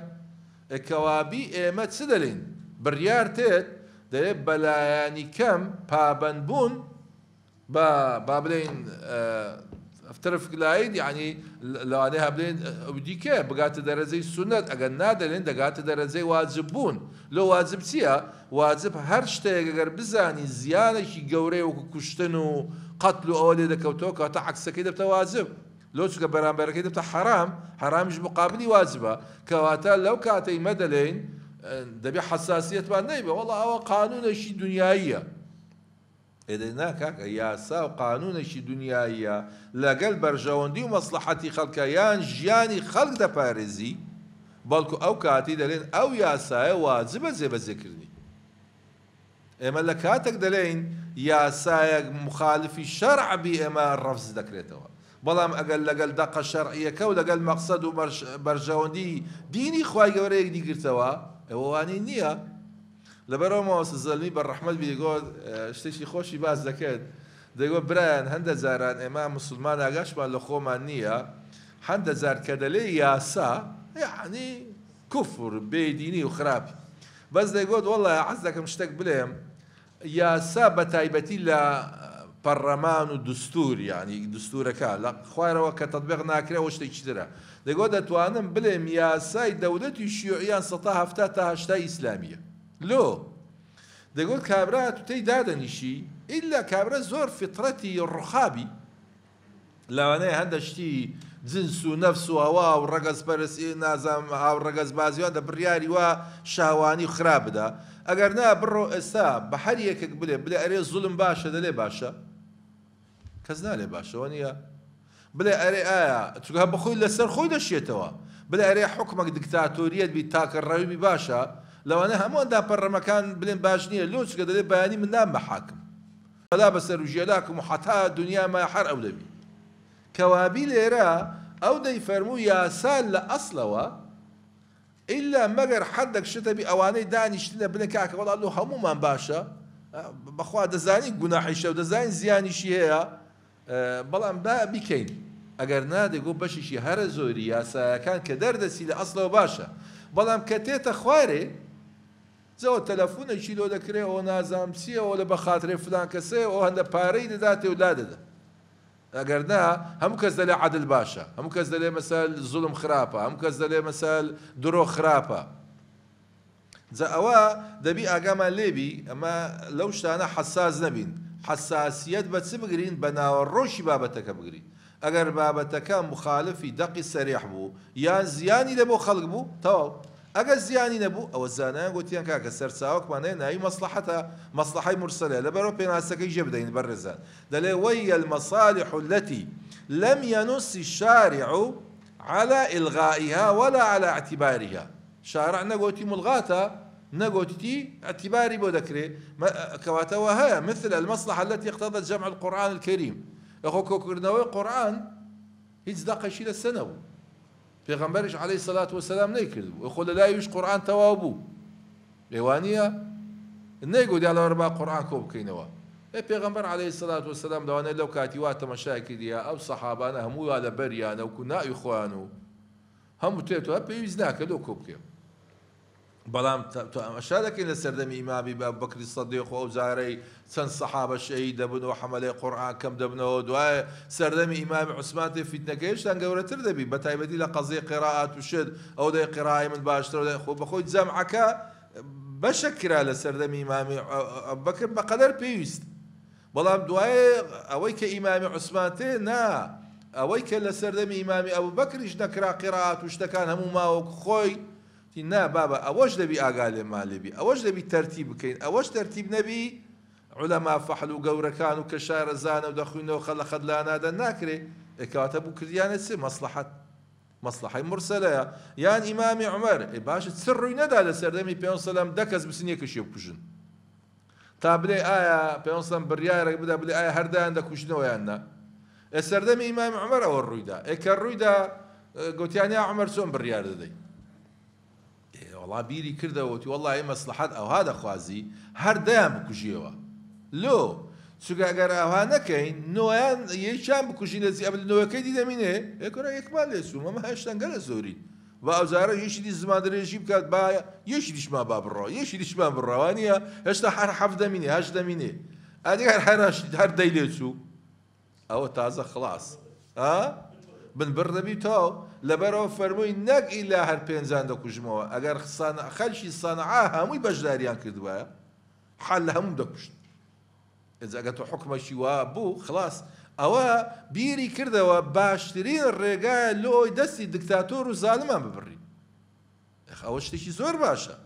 Speaker 1: کەوابی ئێمە چ دەلێین بڕیار تێت دەێ بەلایانی کەم پابەندبوون با با بلێین ترفک لایت یعنی لەوانەیە بلێن ئەو دیکە بگاتە دەرەجەی سوننەت ئەگەر نا دەلێن دەگاتە دەرەجەی واجب بوون لۆ واجب چییە واجب هەر شتێک ئەگەر بزانی زیانێکی گەورەی وەکو کوشتن و قەتل و ئەوە لێ دەکەوتەوە کەواتە عەکسەکەی دەبتە واجب لۆ چونکە بەرامبەرەکەی دەبتە حەرام حەرامیش مقابلی واجبە کەواتە لەو کاتەی مە دەلێین دەبێ حەساسیەتمان نەیبێ وەڵا ئەوە قانونێکی دنیاییە. ئێ دەی نا کاکە یاسا و قانونێکی دنیاییە لەگەل بەرژەوەندی و مەسڵەحەتی خەڵکە یان ژیانی خەڵک دەپارێزی بەڵکو ئەو کاتی دەلێن ئەو یاسایە واجبە جێبەجێکردنی. ئێمە لە کاتێک دەلێین یاسایەک مخالفی شەرع بی ئێمە ڕەفز دەکرێتەوە بەڵام ئەگەر لەگەل دەقە شەرعیەکە و لەگەل مەقسەد و بەرژەوەندی دینی خوای گەورە یەکدی گرتەوە ئەوە وانی نییە. لەبەرئەوە مامۆستا زەلمی بە ڕەحمەت بی دەیگۆت شتێکی خۆشی باس دەکرد دەیگۆت برایان هەندە جاران ئێمە موسڵمان ئاگاشمان لە خۆمان نییە هەندە جار کە دەلێ یاسا یەعنی کوفر بێدینی و خراپی بەس دەیگۆت وەڵا حەز دەکەم شتێک بلێم یاسا بە تایبەتی لە پەڕەمان و دستور یانی دستورەکە لە خوارەوە کە تەتبیق ناکرێ ئەوە شتێکی ترە دەگۆ دەتوانم بلێم یاسای دەولەتی شیوعیان سەتا هەفتا تا هەشتای ئیسلامیە لۆ دەگۆت کابرا تو تێی دادەنیشی ئیلا کابرا زۆر فیترەتی ڕوخابی لەوانەیە هەندە شتی جنس و نەفس و هەوا و ڕەگەزپەرستی نازانم هاوڕەگەزبازی و هەندە بڕیاری وا شەهوانی و خراپ بدا ئەگەر نا بڕۆ ئێستا بە هەر یەکێک بلێ بلێ ئەرێ زوڵم باشە دەلێ باشە کەس نالێ باشە وەنیە بلێ ئەرێ ئایا چونکە هەر بەخۆی لەسەر خۆی دەشێتەوە بلێ ئەرێ حوکمەک دکتاتۆریەت بی تاکە ڕەوی بی باشە لەوانەیە هەموو ئەندام پەرلەمەکان بلێن باش نیە لۆ چونکە دەلێ بەیانی من نابمە حاکم بەلا بەسەر و ژێلاکم و حەتا دونیا مایە هەر ئەو دەبی. کەوابی لێرە ئەو دەیفەرموو یاسا لە ئەسڵەوە ئیلا مەگەر حەدەک شت هەبی ئەوانەی دانیشتنە بلێن کاکە وەڵا لۆ هەموومان باشە بەخوا دەزانین گوناحیشە و دەزانین زیانیشی هەیە بەڵام با بیکەین ئەگەر نا دەگۆ بەشێکی هەرە زۆری یاسایەکان کە دەردەچی لە ئەسڵەوە باشە بەڵام کە تێتە خوارێ جا ئەوە تەلەفونێکی لۆ دەکرێ ئەوە نازانم چیە ئەوە لە بەخاترێ فلان کەسەیە ئەوە هەندە پارەی دەداتێ و لادەدا ئەگەر نا هەموو کەس دەلێ عەدل باشە هەموو کەس دەلێ مەسەل زوڵم خراپە هەموو کەس دەلێ مەسەل درۆ خراپە جا ئەوە دەبی ئاگامان لێبی ئەمە لەو شتانە حەساس نەبین حەساسیەت بە چ بگرین بە ناوەڕۆکی بابەتەکە بگرین ئەگەر بابەتەکە موخالفی دەقی سەریح بوو یان زیانی لە بۆ خەڵک بوو تەواو ئەگەر زیانی نەبوو ئەوە زانایان گۆتیان کاکە سەرچاوەکمان هەیە ناوی مەسڵەحەتە مەسڵەحەی مورسەلەیە لەبەرئەوە پێناسەکەی ژێ بدەین بەڕێزان دەلێ وهی المصالح التي لم ينص الشارع على الغائها ولا على اعتبارها شارع نەگۆتی ملغاتە نەگۆتیتی اعتباری بۆ دەکرێ کەواتە وهەیە مثل المصلحە التي اقتضت جمع القرآن الكريم ئەخۆ کۆکردنەوەی قورئان هیچ دەقێکی لەسە نەبوو پێغەمبەریش عەلەیهی سەلات وەسەلام نەیکردبوو ئەخۆ لە لای ویش قورئان تەواو بوو ئێ وانییە نەیگوت یا لەوەرە با قورئان کۆ بکەینەوە ئێ پێغەمبەر عەلەیهی سەلات وەسەلام لەوانەیە لەو کاتی وا تەمەشای کردیە ئەو سەحابانە هەموو وا لە بەریانە وکو ناوی خۆیان و هەموو تێتەوە پێویست ناکە لۆ کۆ بکەیەوە بەڵام تەماشا دەکەین لە سەردەمی ئیمامی ئەبوبەکری سەدیق و ئەو جارەی چەند سەحابە شەهید دەبن و حەمەلەی قورئان کەم دەبنەوە دوای سەردەمی ئیمامی عوسمان تێ فیتنەکە هێشتان گەورەتر دەبی بە تایبەتی لە قەزیەی قیرائات و شت ئەو دەی قیرائەی من باشترە و خۆ بەخۆی جەمعەکە بەشەک کرا لە سەردەمی ئیمامی ئەبوبەکر بەقەدەر پێویست بەڵام دوای ئەوەی کە ئیمامی عوسمان تێ نا ئەوەی کە لە سەردەمی ئیمامی ئەبوبەکریش نەکرا قیرائات و شتەکان هەموو ماوە خۆی وتی، نا بابە ئەوەش دەبی ئاگا لێمان لێبی، ئەوەش دەبی تەرتیب بکەین، ئەوەش تەرتیب نەبی عولەما فەحل و گەورەکان و کە شارەزانە و دەخوینەوە خەت لە خەت لانادەن ناکرێ، ئێ کەواتە بوو کردیانە چ؟ مەسڵەحەت، مەسڵەحەی مورسەلەیە، یان ئیمامی عومەر، ئێ باشە چ ڕووی نەدا لە سەردەمی پێغەمبەر سەلام دە کەس بچن یەکێکیان بکوژن؟ تا بلێ ئایا پێغەمبەر سەلام بریارێک بدا بلێ ئایا هەر دایان دەکوژنەوە یان نا؟ ئێ سەردەمی ئیمامی عومەر ئەوە ڕوویدا، ئێ کە ڕوویدا گوتیان یا عومەر چۆن بڕیار دەدەی؟ ئێ وەڵا بیری کردەوە وتی وەڵا ئێ مەسڵەحەت ئەوها دەخوازی هەر دەیان بکوژیەوە لۆ؟ چونکە ئەگەر ئەوها نەکەین نۆیان یەکیان بکوژین لە جی ئەبل نۆیەکەی دی دەمینێ ئێ کورە یەکمان لێ چوو مەمە هێشتان گەلە زۆرین با ئەوجارە یەکی دی زمان درێژی بکات با یەکی دیشمان با بڕۆ یەکی دیشمان بڕۆ وانییە هێشتا هەر حەفت دەمینێ هەشت دەمینێ ئەدی هەر هەر دەی لێ چوو ئەوە تازە خڵاس ها بن بڕ دەبی تاو لەبەرەوە فەرمووی نەک ئیلا هەر پێنجان دەکوژمەوە ئەگەر خەلکی سەنعا هەمووی بەشداریان کردبایە حال لە هەموو دەکوشت ئێجا ئەگەر تۆ حوکمەکی وا بوو خلاص ئەوە بیری کردەوە باشترین ڕێگایە لۆ ئەوی دەستی دکتاتۆر و زالمان ببڕی ئەوە شتێکی زۆر باشە.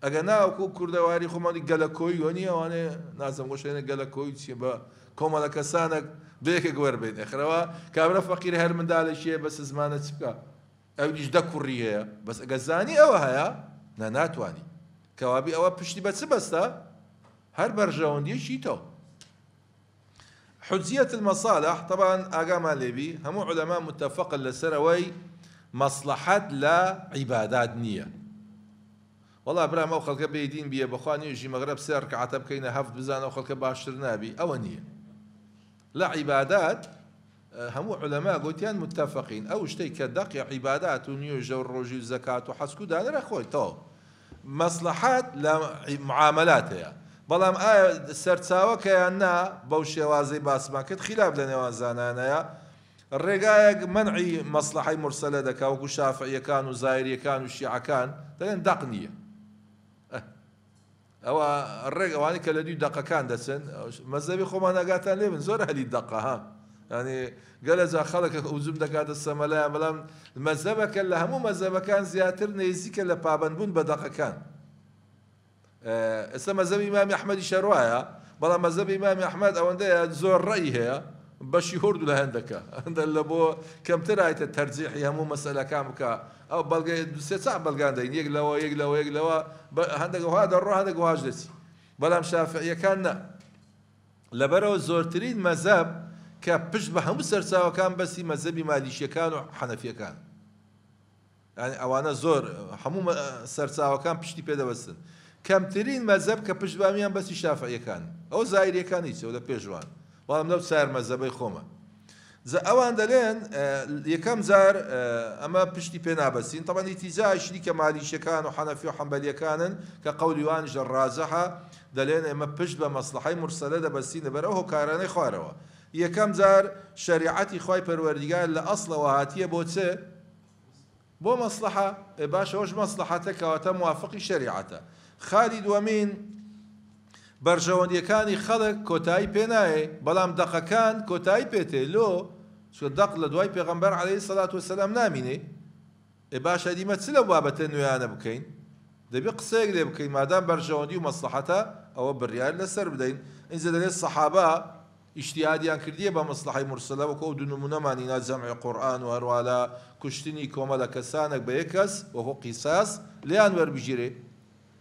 Speaker 1: ئەگەر نا وەکو کوردەواری خۆمانی گەلەکۆی وە نییە ئەوانێ نازم گۆشێنە گەلەکۆی چیە بە کۆمەڵە کەسانێک بەیەکێک وەربێن ئەخرەوە کابرا فەقیر هەر منداڵێکی هەیە بەس زمانە چ بکا ئەویش دە کوڕی هەیە بەس ئەگەر زانی ئەوە هەیە نا ناتوانی کەوابی ئەوە پشتی بە چ بەستە هەر بەرژەوەندیەکی تۆ. حجیە المصالح طبعا ئاگامان لێبی هەموو علەما متفقن لەسەر ئەوەی مەسڵەحەت لە عیبادات نییە. وەڵا برام ئەو خەڵکە بێ دین بیە بەخوا نوێژی مەغرب سێ ڕکعەتە بکەینە هەفت بزانە ئەو خەڵکە باشتر نابی ئەوە نییە لە عیبادات هەموو علەما گوتیان متفقین ئەو شتەی کە دەقی عیبادات و نوێژە و ڕۆژی و زەکات و حەسک و دانرا خۆی تەواو مەسڵەحەت لە معاملات هەیە بەڵام ئایا سەرچاوەکەیان نا بەو شێوازەی باسمان کرد خیلاف لە نێوان زانایانەیە ڕێگایەک مەنعی مەسڵەحەی مورسەلە دەکا وەکو شافعیەکان و زاهیریەکان و شیعەکان دەڵێن دەق نییە ئەوە ڕێک ئەوانەی کە لە دوی دەقەکان دەچن مەزەبی خۆمان ئاگاتان لێ بن زۆر هەلی دەقە ها یعنی گەلە جا خەڵک هجوم دەکاتە سەمەلایان بەڵام مەزەبەکە لە هەموو مەزەبەکان زیاتر نێزیکە لە پابەندبوون بە دەقەکان. ئێستا مەزهەبی ئیمامی ئەحمەدیش هەر وایە، بەڵام مەزهەبی ئیمامی ئەحمەد ئەوەندەیە زۆر ڕەئی هەیە بەشی هۆرد لە هەندەکە هەندە لە بۆ کەمتر ئایتە تەرجیحی هەموو مەسەلەکان بکە ئەو بەڵگەی سێ چا بەڵگان دەین یەک لەوە یەک لەوە یەک لەوە هەندێک وها دەڕۆ هەندێک وهاش دەچی بەڵام شافعیەکان نا لەبەرەوە زۆرترین مەزهەب کە پشت بە هەموو سەرچاوەکان بەسی مەزهەبی مالیکیەکان و حەنەفیەکان یانی ئەوانە زۆر هەموو سەرچاوەکان پشتی پێ دەبەستن کەمترین مەزەب کە پشت بامیان بەسی شافعیەکان ئەو زایریەکان هیچ لە پێشوان بەڵام لەو چار مەزەبەی خۆمە جا ئەوان دەلێن یەکەم جار ئەمە پشتی پێ نابەستین طبعا ئیتیجاهی کە مالیکیەکان و حەنەفی و حەنبەلیەکانن کە قەولی وانیش ڕاجحە دەلێن ئێمە پشت بە مەسڵەحەی مورسەلە دەبەستین لەبەر ئەو هۆکارانەی خوارەوە یەکەم جار شەریعەتی خوای پەروەردیگار لە ئەسڵەوە هاتیە بۆ چ بۆ مەسڵەحە، ئێ باشە ئەوەش مەسڵەحەتە کەواتە موافقی شەریعەتە. خالی دووەمین، بەرژەوەندیەکانی خەڵک کۆتایی پێ نایێ، بەڵام دەقەکان کۆتایی پێ تێ، لۆ؟ چونکە دەق لە دوای پێغەمبەر علیە سەلات وسلام نامینێ. ئێ باشە ئەدی ئمە چ لەو بابەتە نوێیانە بکەین؟ دەبێ قسەیەک لێ بکەین مادام بەرژەوەندی و مەسڵەحەتە ئەوە بڕیار لەسەر بدەین. ئینجا دەلێ سەحابە ئیجتیهادیان کردیە بە مەسڵەحەی مورسەلە وەکو ئەو دوو نمونەمان هینا جەمعی قورئان و هەروا لە کوشتنی کۆمەلە کەسانەک بە یەک کەس وەکو قیساس لێیان وەربگیرێ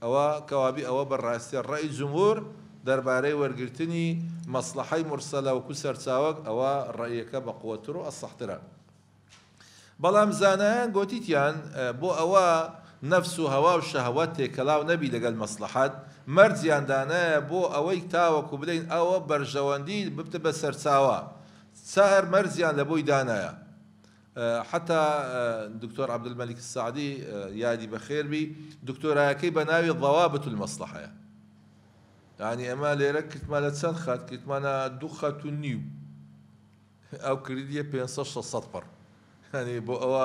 Speaker 1: ئەوە کەوابی ئەوە بە ڕاستیە ڕەئی جمهور دەربارەی وەرگرتنی مەسڵەحەی مورسەلە وەکو سەرچاوەک ئەوە ڕەئیەکە بە قوەتر و ئەسەحترە. بەڵام زانایان گۆتیتیان بۆ ئەوە نەفس و هەوا و شەهوەت تێکەلاو نەبی لەگەل مەسڵەحەت، مەرجیان دانایە بۆ ئەوەی تاوەکو بلێین ئەوە بەرژەوەندی ببتە بە سەرچاوە، چار مەرجیان لەبۆی دانایە. حەتا دکتۆر عەبدولمەلیک سەعدی یادی بەخێر بی دکتۆرایەکەی بە ناوی ضوابط المصلحە. یانی ئێمە لێرە کردمانە چەند خەت؟ کردمانە دوو خەت و نیو. ئەو کردیە 500 600 پڕ یانی بۆ ئەوە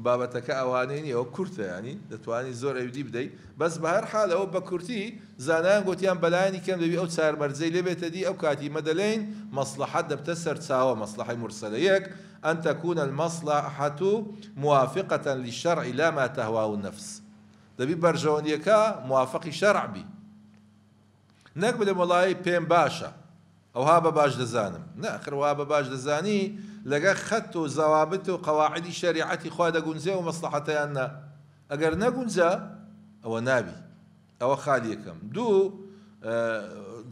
Speaker 1: بابەتەکە ئەوانەی نیە ئەوە کورتە یانی دەتوانی زۆر ئەودی بدەی بەس بە هەر حال ئەوە بە کورتی زانایان گۆتیان بەلایەنی کەم دەبی ئەو چار مەرجەی لێ بێتە دی ئەو کاتی مە دەلێین مەسڵەحەت دەبتە سەرچاوە مەسڵەحەی مورسەلە یەک ان تکون المصلحة موافقة للشرع لا ما تهواه النفس دەبی بەرژەوەندیەکە موافقی شەرع بی نەک بلێم وەڵایی پێم باشە ئەوها بە باش دەزانم، نا ئەخر وەها بە باش دەزانی لەگەر خەت و زەوابت و قەواعیدی شەریعەتی خوا دەگونجێ ئەو مەسڵەحەتە یان نا؟ ئەگەر نەگونجا ئەوە نابی. ئەوە خالی یەکەم. دوو،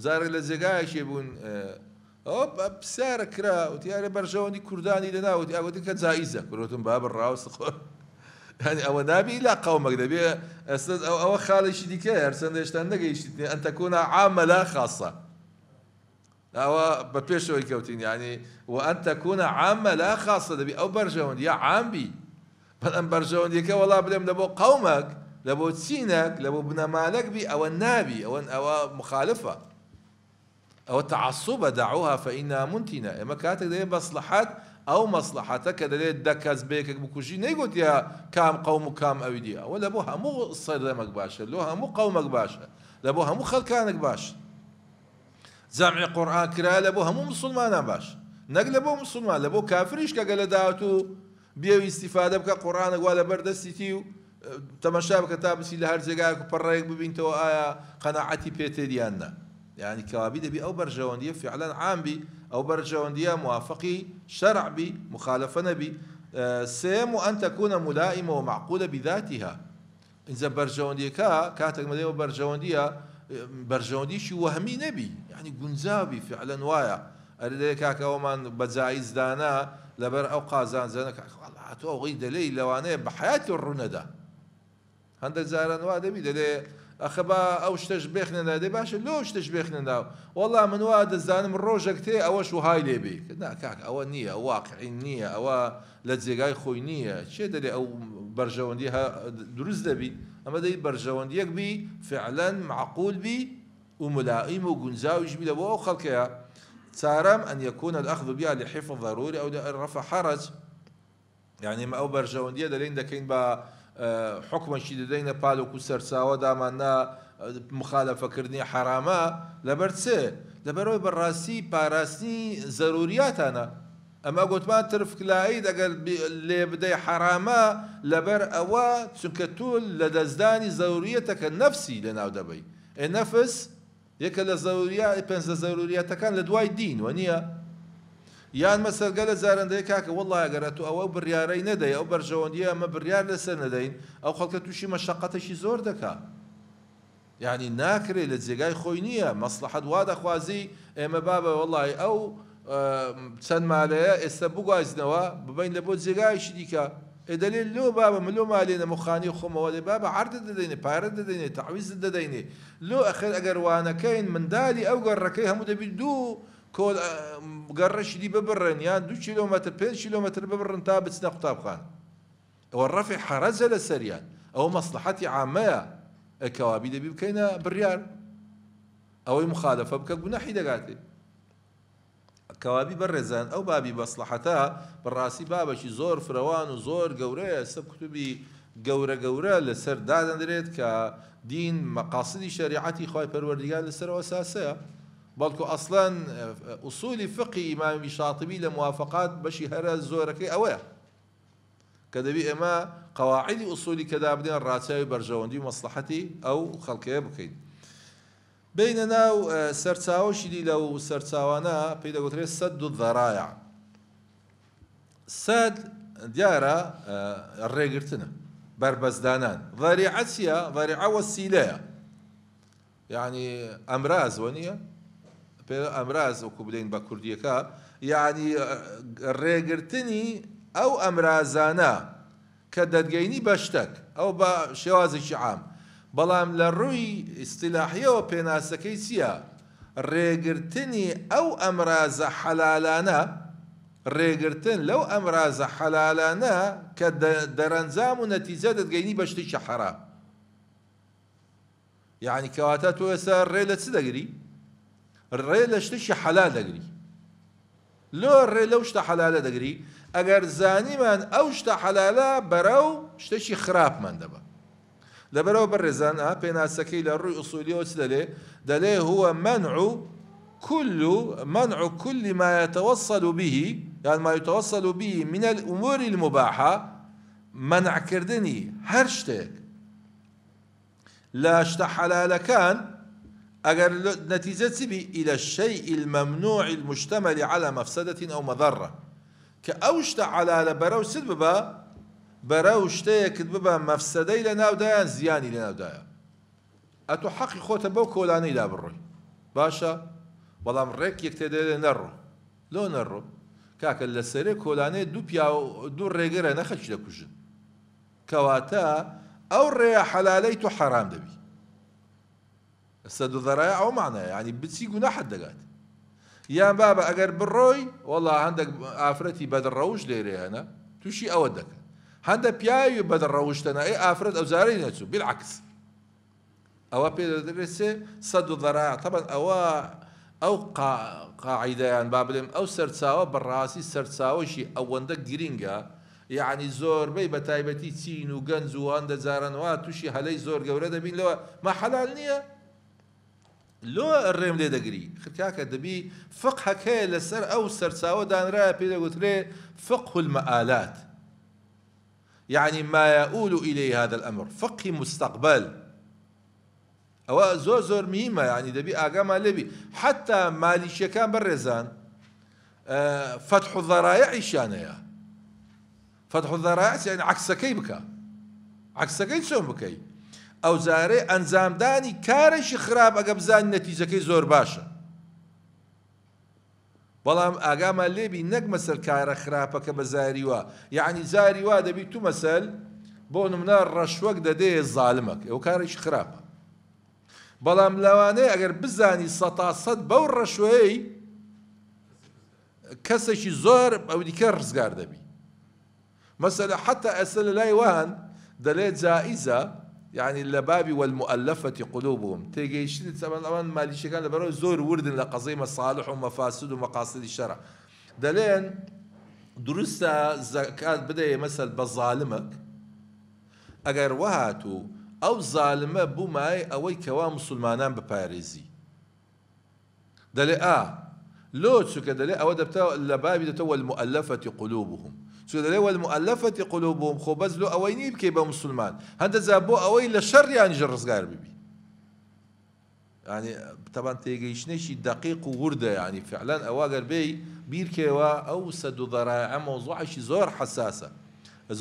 Speaker 1: جارێک لە جێگایەکێ بوون ئەوە پرسیارە کرا وتی ئەرێ بەرژەوەندی کوردانی لەنا وتی ئەوەتی کە جائیزە کروتم بابە ڕاوست خۆ یعنی ئەوە نابی ئیلا قەومەک دەبێ ئەسڵ ئەوە خاڵێکی دیکەیە هەرچەندە هێشتا نەگەیشتیتنێ ئەن تەکونا عامە لا خاصە ئەوە بە پێشەوەی کەوتین یعنی و ئەن تەکونا عامە لا خاصە دەبی ئەو بەرژەوەندیە عام بی بەڵام بەرژەوەندیەکە وەڵا بلێم لە بۆ قەومەک لە بۆ چینەک لە بۆ بنەمالەک بی ئەوە نابی ئەوە ئەوە مخالفە ئەوە تەعەسوبە دعوها فإنها منتنە ئێمە کاتێک دەلێین مەسڵەحەت ئەو مەسڵەحەتە کە دەلێت دە کەس بەیەکێک بکوژی نەیگۆتیە کام قەوم و کام ئەوی دی ئەوە لەبۆ هەموو سەردەمەک باشە لۆ هەموو قەومەک باشە لەبۆ هەموو خەلکانەک باشە جەمعی قورئان کرایە لەبۆ هەموو مسوڵمانان باش نەک لەبۆ مسوڵمان لەبۆ کافریش کە گەلە داهاتوو بێ ئیستیفادە بکە قورئانەک وا لەبەر دەستیتی و. تەمەشا بکە تا بچی لە هەر جێگایەک و پەڕەیەک ببینتەوە ئایا قەناعەتی پێ تێت یان نا. یانی کەوابی دەبی ئەو بەرژەوەندیە فعلا عام بی، ئەو بەرژەوەندیە موافقی شەرع بی، مخالفە نەبی. سێیەم و ان تکون ملائمە و معقولە بذاتها. ئینجا بەرژەوەندیەکە کاتێک مەدەی ئەو بەرژەوەندیە بەرژەوەندیەکی وەهمی نەبی، یانی گونجاو بی فعلا وایە. ئەرێ دەێ کاکە ئەومان بە جائیز دانا لەبەر ئەو قازانجانە کاکە وەڵا تۆ ئەوەی دەلێی لەوانەیە بە حەیاتی ڕوونەدا. هەندێک جاران وا دەبی دەلێ ئەخە با ئەو شتەش بێخنە ناو دەی باشە لۆ شتەش بێخنە ناو وەڵا من وا دەزانم ڕۆژێک تێ ئەوەش وهای لێ بێ نا کاک ئەوە نییە ئەو واقعی نییە ئەوە لە جێگای خۆی نییە کێ دەلێ ئەو بەرژەوەندی دروست دەبی ئەمە دەی بەرژەوەندیەک بی فعلا معقول بی و ملائم و گونجاویش بی لە بۆ ئەو خەڵکەیە. چارەم، ان یکون الاخذ بها لحفظ ضروری او لرفع حرج، یانی ئێمە ئەو بەرژەوەندیە دەلێین دەکەین بە حوکمەکی دەدەینە پال وەکو سەرچاوە دامان نا مخالەفەکردنی حەرامە لەبەر چ؟ لەبەرئەوەی بەڕاستی پاراستنی زەروریاتانە ئەمە گۆتمان ترفکلائید ئەگەر لێ بدەی حەرامە لەبەر ئەوە چونکە تۆ لەدەستدانی زەروریەتەکە نەفسی لەناو دەبەی ئێ نەفس یەکە لە زەروریە پێنج لە زەروریەتەکان لە دوای دین وە نیە؟ یان مەسەل گەلە جاران دەێ کاکە وەڵڵا ئەگەر ئەتو ئەوە بڕیارەی نەدەی ئەو بەرژەوەندیە ئەمە بڕیار لەسەر نەدەین ئەو خەڵکە توشی مەشەقەتێکی زۆر دەکا یانی ناکرێ لە جێگای خۆی نییە مەسڵەحەت وا دەخوازی ئێمە بابە وەڵڵاهی ئەو چەند مالەیە ئێستا بگوازنەوە ببەین لە بۆ جێگایەکی دیکە ئێ دەلێ لۆ بابە من لۆ مالێنەم و خانی خۆمەوە دەی بابە عەردت دەدەینێ پارەت دەدەینێ تەعویزت دەدەینێ لۆ ئەخر ئەگەر وانەکەین مندالی ئەو گەڕەکەی هەموو دەبی دوو کۆل گەڕەکی دی ببڕن یان 2 کیلۆمەتر 5 کیلۆمەتر ببڕن تا بچنە قوتابخانە ئەوە ڕەفع حەرەجە لەسەریان ئەوە مەسڵەحەتی عامەیە ئێ کەوابی دەبی بکەینە بڕیار ئەوەی مخالەفە بکە گوناحی دەگاتێ. کەوابی بەڕێزان ئەو بابی مەسڵەحەتە بەڕاستی بابەکی زۆر فرەوان و زۆر گەورەیە ئێستا کوتوبی گەورە گەورە لەسەر دادەنرێت کە دین مەقاسدی شەریعەتی خوای پەروەردیگار لەسەر ئەو ئەساسەیە بەڵکو ئەسڵەن ئوسولی فقهی ئیمامی شاتبی لە موافقات بەشی هەرە زۆرەکەی ئەوەیە کە دەبی ئێمە قەواعیدی ئوسولی کە دابنێن ڕاچاوی بەرژەوەندی و مەسڵەحەتی ئەو خەڵکەیە بکەین. بێینە ناو سەرچاوەشی دی لەو سەرچاوانە پێی دەگوترێت سەد الذرائع. سەد دیارە ڕێگرتنە، بەربەستدانان. ذەریعە چییە؟ ذەریعە وەسیلەیە، یعنی ئەمراز وە نییە؟ پێ ئەمراز وەکو بلێین بە کوردیەکە، یعنی ڕێگرتنی ئەو ئەمرازانە کە دەتگەینی بە شتەک، ئەو بە شێوازێکی عام، بەڵام لە ڕووی ئیستیلاحیەوە پێناسەکەی چییە؟ ڕێگرتنی ئەو ئەمرازە حەلالانە، ڕێگرتن لەو ئەمرازە حەلالانە کە دەرەنجام و نەتیجە دەتگەینی بە شتێکی حەرام. یەعنی کەواتە تۆ ئێستا ڕێ لە چ دەگری؟ ڕێ لە شتێکی حەلال دەگری. لۆ ڕێ لەو شتە حەلالە دەگری؟ ئەگەر زانیمان ئەو شتە حەلالە بەرەو شتێکی خراپمان دەبا. لەبەرئەوە بەڕێزان ئا پێناسەکەی لە ڕووی ئوسولیەوە چ دەلێ؟ دەلێ هو منع كل منع كل ما يتوصل به یان ما يتوصل به من الأمور المباحة منع کردنی هەر شتێک لە شتە حەلالەکان ئەگەر نەتیجە چ بی الى الشیء الممنوع المشتمل على مفسدة او مضرە کە ئەو شتە حەلالە بەرەو چت ببا بەرەو شتەیەکت ببا مەفسەدەی لەناودایە یان زیانی لەناودایە ئەتۆ حەقی خۆتە بەو کۆلانەیدا بڕۆی باشە بەڵام ڕێک یەک تێدەێ نەڕۆ لۆ نەڕۆ کاکە لەسەرێ کۆلانەیە دوو پیاو دوو ڕێگرە نەخەکی دەکوژن کەواتە ئەو ڕێیە حەلالەی تۆ حەرام دەبی. سد الذرائع ئەو معنایە یعنی بچی گوناحت دەگات. یان بابە ئەگەر بڕۆی وەڵا هەندێک ئافرەتی بەدڕەوش لێرێ هەنە تووشی ئەوە دەکەن. هەندە پیاوی بەدڕەوشتەنە ئەی ئافرەت ئەوجارەی نەچوو بالعکس. ئەوە پێ دەدرێت چ سد الذرائع طبعا ئەوە ئەو قاعیدە یان با بلێم ئەو سەرچاوە بەڕاستی سەرچاوەکی ئەوەندە گرینگە یەعنی زۆربەی بە تایبەتی چین و گەنج و هەندە جاران وا توشی هەلەی زۆر گەورە دەبین لەوە ما حەلال نییە لۆ ڕێم لێ دەگری خر کاکە دەبی فقهەک هەیە لەسەر ئەو سەرچاوە دانرایە پێ دەگوترێ فقه المآلات. یەعنی ما یئول الیه هذا الامر، فقهی مستقبل، ئەوە زۆر زۆر مهمە یەعنی دەبی ئاگامان لێبی حەتا مالیکیەکان بەڕێزان فتح الذرائعیشیان هەیە. فتح الذرائع یعنی عەکسەکەی بکە. عەکسەکەی چۆن بکەی؟ ئەوجارەی ئەنجامدانی کارێکی خراپ ئەگە بزانی نەتیجەکەی زۆر باشە، بەڵام ئاگامان لێبی نەک مەسەل کارە خراپەکە بە زاری وا، یەعنی جاری وا دەبی تو مەسەل بۆ نمونە ڕەشوەک دەدەیە زالمەک ئەو کارێکی خراپە، بەڵام لەوانەیە ئەگەر بزانی سەتا سەد بەو ڕەشوەیەی کەسێکی زۆر ئەو دیکە ڕزگار دەبی. مەسەلە حەتا ئێستا لە لای وان دەلێ جائیزە یانی لە بابی والمؤلفە قلوبهم تێگەیشتنی تەبعەن ئەوان مالیکیەکان لەبەرئەوەی زۆر وردن لە قەزیەی مەسالح و مەفاسد و مەقاسدی شەرع دەلێن دروستە زەکات بدەیە مەسەل بە زالمەک ئەگەر وەهاتوو ئەو زالمە بوو مایەی ئەوەی کەوا موسولمانان بپارێزی. دەلێ ئا لۆ چونکە دەلێ ئەوە دەبتە لە بابی دەبتە والمؤلفە قلوبهم چونکە دەلێ والمؤلفە قلوبهم خۆ بەس لۆ ئەوەی نی بکەی بە موسلمان هەندە جار بۆ ئەوەی لە شەڕیانیش ڕزگار ببی یعنی تەبان تێگەیشتنێکی دەقیق و وردە یعنی فعلا ئەوە گەر بێی بیرکەوە ئەو سەد و ذەرائع مەوزوعێکی زۆر حەساسە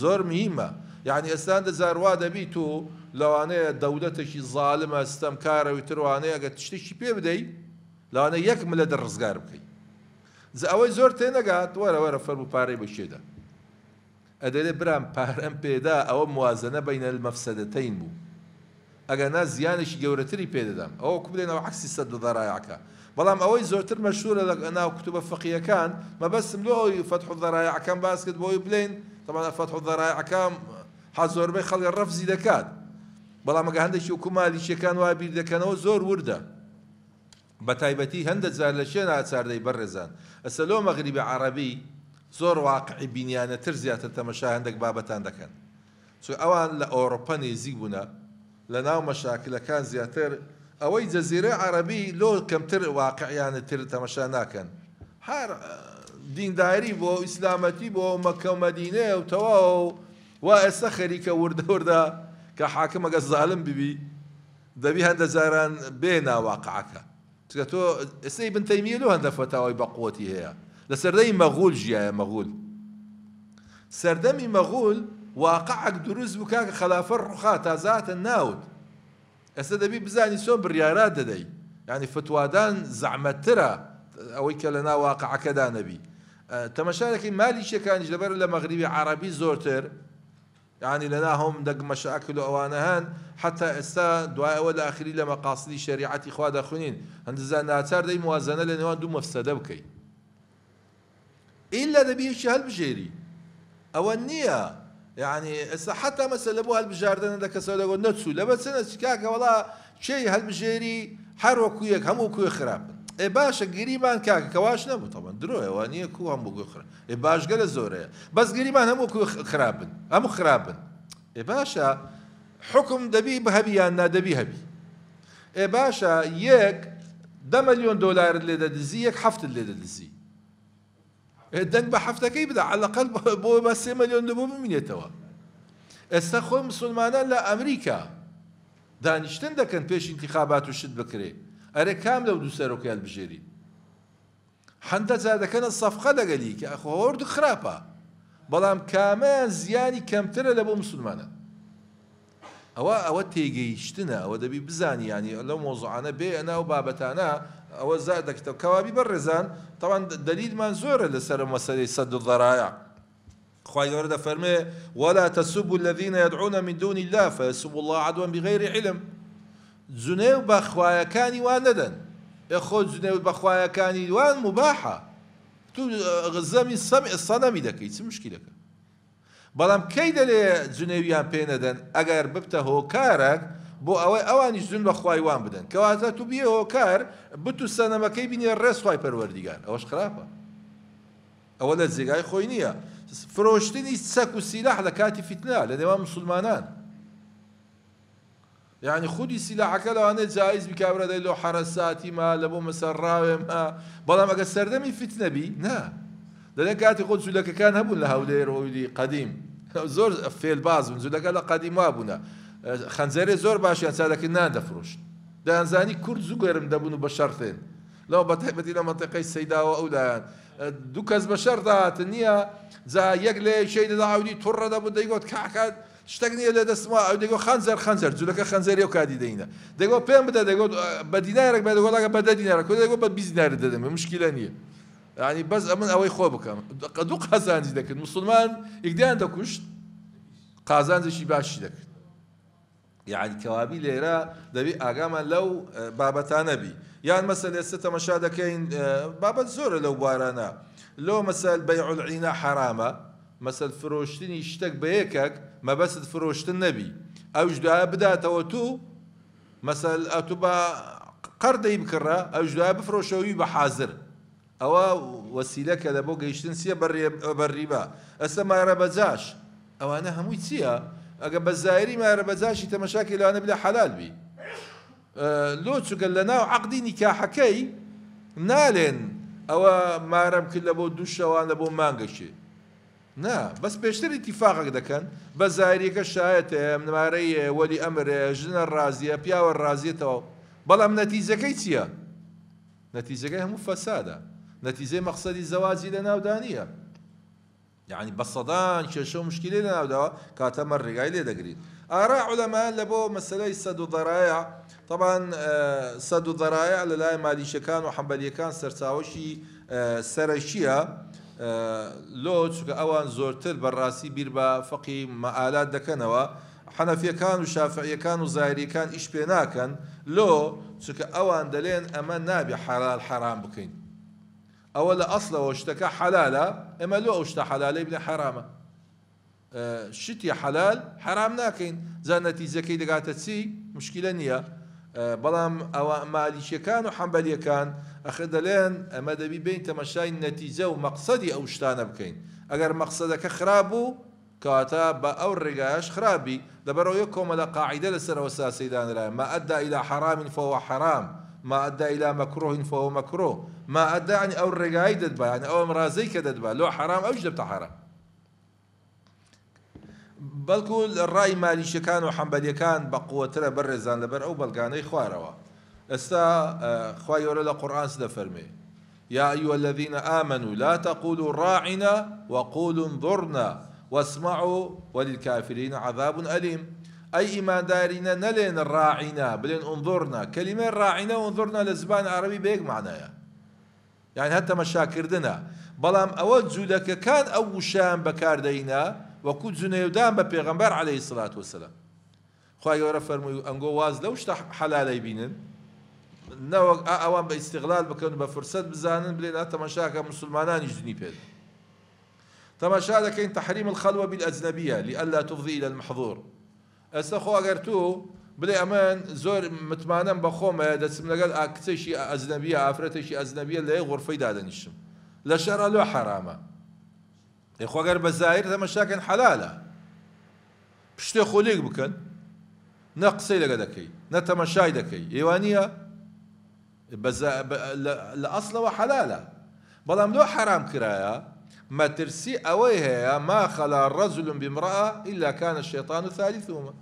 Speaker 1: زۆر مهیمە یانی ئێستا هەندە جار وا دەبی تۆ لەوانەیە دەولەتێکی زالمە ستەمکارە و تر وانەیە ئەگەر شتێکی پێ بدەی لەوانەیە یەک ملت ڕزگار بکەی جا ئەوەی زۆر تێنەگات وەرە وەرە فەرموو پارەی بە کێ دا ئەدەرێ برام پارەم پێدا ئەوە موازنە بین المفسدتین بوو ئەگەر نا زیانێکی گەورەتری پێ دەدام ئەوە وەکو بلێن ئەوە عەکسی سەد الذرائعکە بەڵام ئەوەی زۆرتر مەشهورە لە ناو کتوبە فقهیەکان مەبەستم لۆ ئەوی فتح الذرائعەکەم باس کرد بۆ ئەوی بلێن طبعا فتح الذرائعەکە حا زۆربەی خەڵک ڕەفزی دەکات بەڵام ئەگە هەندێکی وەکو مالیکیەکان وا بیر دەکەنەوە زۆر وردە بەتایبەتی هەندە جار لە کێ ناچار دەی بەڕێزان ئەسە لۆ مەغریبی عەڕەبی زۆر واقعی بینیانەتر زیاتر تەمەشای هەندێک بابەتان دەکەن چونکە ئەوان لە ئۆڕۆپە نێزیک بوونە لە ناو مەشاکلەکان زیاتر ئەوەی جەزیرەی عەڕەبی لۆ کەمتر واقعیانە تر تەمەشا ناکەن هەر دینداری بۆ ئیسلامەتی بۆ مەکە و مەدینەیە و تەواو وا ئێستا خەریکە وردە وردە کە حاکم ئەگەر زالم ببی دەبی هەندە جاران بێ نا واقعەکە چونکە تۆ ئێستا ئیبن تەیمیە لۆ هەندە فەتاوای بەقوەتی هەیە لە سەردەمی مەغول ژیایە مەغول سەردەمی مەغول واقعەک دروست بوو کاکە خەلافە ڕوخا تازاتە ناوت ئێستا دەبی بزانی چۆن بڕیارات دەدەی یعنی فتوادان زەحمەتترە ئەوەی کە لە ناو واقعەکەدا نەبی تەمەشا دەکەی مالیکیەکانیش لەبەر لە مەغریبی عەڕەبی زۆرتر یەعنی لەنا هەندەک مەشاکل و ئەوانە هەن حەتا ئێستا دوای ئەوە لە ئاخری لە مەقاسدی شەریعەتی خوا دەخونین هەندزا ناچار دەی موازەنە لە نێوان دوو مەفسەدە بکەی ئیلا دەبی یەکی هەلبژێری ئەوە نییە یعنی ئێستا حەتا مەسەلە بۆ هەلبژاردنە لە کەسەوە دەگۆت نەچوو لەبەر چ نەچوو کاکە وەڵا کێی هەلبژێری هەر وەکو یەک هەموو کوێ خراپن ئێ باشە گریمان کاکە کە واش نەبوو تەبەن درۆیە وا نییە کو هەموو کوێ خراپ ئێ باش گەلە زۆرەیە بەس گریمان هەموو کوێ خراپن هەموو خراپن ئێ باشە حکم دەبی هەبی یان نا دەبی هەبی ئێ باشە یەک 10 ملیۆن دۆلارت لێ دەدزی یەک حەفتت لێ دەدزی ئێ دەنگ بە حەفتەکەی بدە عەلەقەل بۆ بە 3 ملیۆن لە بۆ بمینێتەوە. ئێستا خۆی مسلمانان لە ئەمریکا دانیشتن دەکەن پێش ئینتیخابات و شت بکرێ ئەرێ کام لەو دوو سەرۆکە هەلبژێرین هەندە جار دەکەنە سەفقە لەگەلی کە ئەخۆ هەردوو خراپە بەڵام کامەیان زیانی کەمترە لە بۆ مسلمانان ئەوە ئەوە تێگەیشتنە ئەوە دەبی بزانی یانی لەو مەوزوعانە بێ ئەناو بابەتانە ئەوە زا دەکتەوە کەوابی بەڕێزان تەوان دەلیلمان زۆرە لەسەر مەسەلەی سەد الذرائع خوای گەورە دەفەرمێ ولا تسبوا الذين يدعون من دون الله فيسبوا الله عدوا بغير علم جنێو بە خوایەکانی وان نەدەن ئێ خۆ جنێو بە خوایەکانی وان مباحە تو زەمی سەنەمی دەکەی چ مشکلەکە بەڵام کەی دەلێ جنێویان پێ نەدەن ئەگەر ببتە هۆکارەک بۆ ئەوەی ئەوانیش جون بە خوای وان بدەن کەواتە تو بیە هۆکار بت و سەنەمەکەی بینێ ڕێز خوای پەروەردیگار ئەوەش خراپە ئەوە لە جێگای خۆی نییە فرۆشتنی چەک و سیلاح لە کاتی فیتنە لە نێوان مسلمانان یانی خودی سیلاحەکە لەوانەیە جائیز بی کابرا دەی لۆ حەرەساتی ما لە بۆ مەسەر ڕاوێ ما بەڵام ئەگەر سەردەمی فیتنە بی نا دەلێن کاتی خۆ جولەکەکان هەبوون لە هەولێر ئەوی قەدیم. زۆر فێلباز بوون جولەکە لە قەدیم وابوونە خەنجەرێ زۆر باشیان چا دەکرد نان دەفرۆشت دەیانزانی کورد زوو گەرم دەبوون و بە شەڕ تێن لەوە بە تایبەتی لە مەنتیقەی سەیداوە ئەو لایەن دوو کەس بە شەڕ دەهاتن نییە جا یەک لە یەکێی دەدا ئەودی توڕە دەبوو دەیگوت کاکە شتێک نییە لە دەستما ئەو دەیگوت خەنجەر خەنجەر جولەکە خەنجەری ئەو کاتی دەینە دەیگوت پێم بدە دەیگوت بە دینارێک بە دەیگوت بە 10 دینارێک دەیگوت بە 20 دینار دەدەم مشکلە نییە یعنی بەس ئەمن ئەوەی خۆ بکەم دوو قازانجی دەکرد مسلمان یەکدیان دەکوشت قازانجێکی باشی دەکرد. یعنی کەوابی لێرە دەبی ئاگامان لەو بابەتانە بی. یان مەسەل ئێستا تەمەشا دەکەین بابەت زۆرە لەو بوارانە. لۆ مەسەل بەیع العینە حرامە، مەسەل فرۆشتنی شتێک بە یەکێک مەبەست فرۆشتن نەبی ئەوش دوایە بداتەوە تو مەسەل ئەتوو بە قەردەی بکڕە ئەوش دوایە بفرۆشەوەی بە حازر. ئەوە وەسیلەکە لە بۆ گەیشتن چییە بە ڕیبا. ئەستا مارە بەجاش ئەوانە هەمووی چییە؟ ئەگە بە زایری مارە بەجاشی تەمەشاکی لەوانە بلە حەلال بی. لۆ چونکە لەناو عەقدی نیکاحەکەی نالێن ئەوە مارەم کرد لە بۆ دوو شەوان لە بۆ مانگەکێ. نا بەس پێشتر ئیتیفاقێک دەکەن بە زایریەکە شایەتە مارەیە وەلی ئەمرە ژنە ڕازیە پیاوە ڕازیەتەوە، بەڵام نەتیجەکەی چییە؟ نەتیجەکەی هەموو فەسادە، نەتیجەی مەقسەدی زەواجی لە ناودا نییە. یعنی بە سەدان کێشە و مشکلەی لە ناوداوە کاتەمە ڕێگای لێ دەگرین. ئارا عولەما لە بۆ مەسەلەی سەد و ذەرایع، طبعا سەد و ذەرایع لە لای مالیکیەکان و حەنبەلیەکان سەرچاوەکی سەرەکیە لۆ چونکە ئەوان زۆرتر بەڕاستی بیر بە فەقی مەئالات دەکەنەوە. حەنەفیەکان و شافعیەکان و زاهیریەکان ئیش پێ ناکەن لۆ چونکە ئەوان دەلێن ئەمە نابێ حەلال حەرام بکەین، ئەوە لە ئەسڵەوە شتەکە حەلالە، ئێمە لۆ ئەو شتە حەلالەی بڵێ حەرامە. شتی حەلال حەرام ناکەین، جا نەتیجەکەی دەگاتە چی؟ مشکلە نییە. بەڵام ئەوە مالیکیەکان و حەنبەلیەکان ئەخر دەلێن ئەمە دەبی بین تەمەشای نەتیجە و مەقسەدی ئەو شتانە بکەین. ئەگەر مەقسەدەکە خراپ بوو کەواتە بە ئەو ڕێگایش خراپی، لەبەرەوە یەک کۆمەلە قاعیدە لەسەر ئەوە ساسەی دانرایە، ما ئەددا إلى حرام فهو حرام، ما ئەددا إلى مكروه فهو مكروه، ما ئەددا یعنی ئەو ڕێگای دەدبا، یعنی ئەو ئەمرازەی کە دەدبا لۆ حرام ئەوش دەبتە حرام. بەڵکو ڕای مالیکیەکان و حەنبەلیەکان بە قووەترە بەڕێزان لەبەر ئەو بەڵگانەی خوارەوە. ئێستا خوای گەورە لە قورئان چ دەفەرمێ؟ يا أيها الذين آمنوا لا تقولوا راعنا وقولوا انظرنا واسمعوا وللكافرين عذاب أليم. أي إيمان دارينا نلين راعنا بلين انظرنا. كلمة راعنا وانظرنا لزبان عربي بيك معناها يعني حتى مشاكردنا. بەڵام ئەوە جوولەکەکان ئەو وشیان بەکاردەینا وەکو جونێودان بە پێغەمبەر عەلەیهی سڵات وەسەلام. خوای گەورە فەرمووی ئەنگۆ واز لەو شتە حەلالەی بینن، نەوەک ئەوان بە ئیستیغلال بکەن و بە فرسەت بزانن بلێن ئا تەماشاکە مسلمانانیش دنی پێ. تەماشا دەکەین تحریم الخلوة بالأجنبية لئلا تفضي إلى المحظور. ئێستا خۆ ئەگەر تۆ بڵێ ئەمن زۆر متمانەم بە خۆمە دەچم لەگەڵ کچێکی ئەجنەبیە ئافرەتێکی ئەجنەبیە لە یەک غورفەی دادەنیشم، لە شەرع لۆ حەرامە. خۆ ئەگەر بە زاهیر تەماشاکەن حەلالە، پشتێ خۆ لێک بکەن، نە قسەی لەگە دەکەی نە تەماشای دەکەی، ئێوانیە لە ئەسڵەوە حەلالە، بەڵام لۆ حەرام کرایە مەترسی ئەوەی هەیە ما خلا رجل بامرأة إلا كان الشيطان ثالثهما.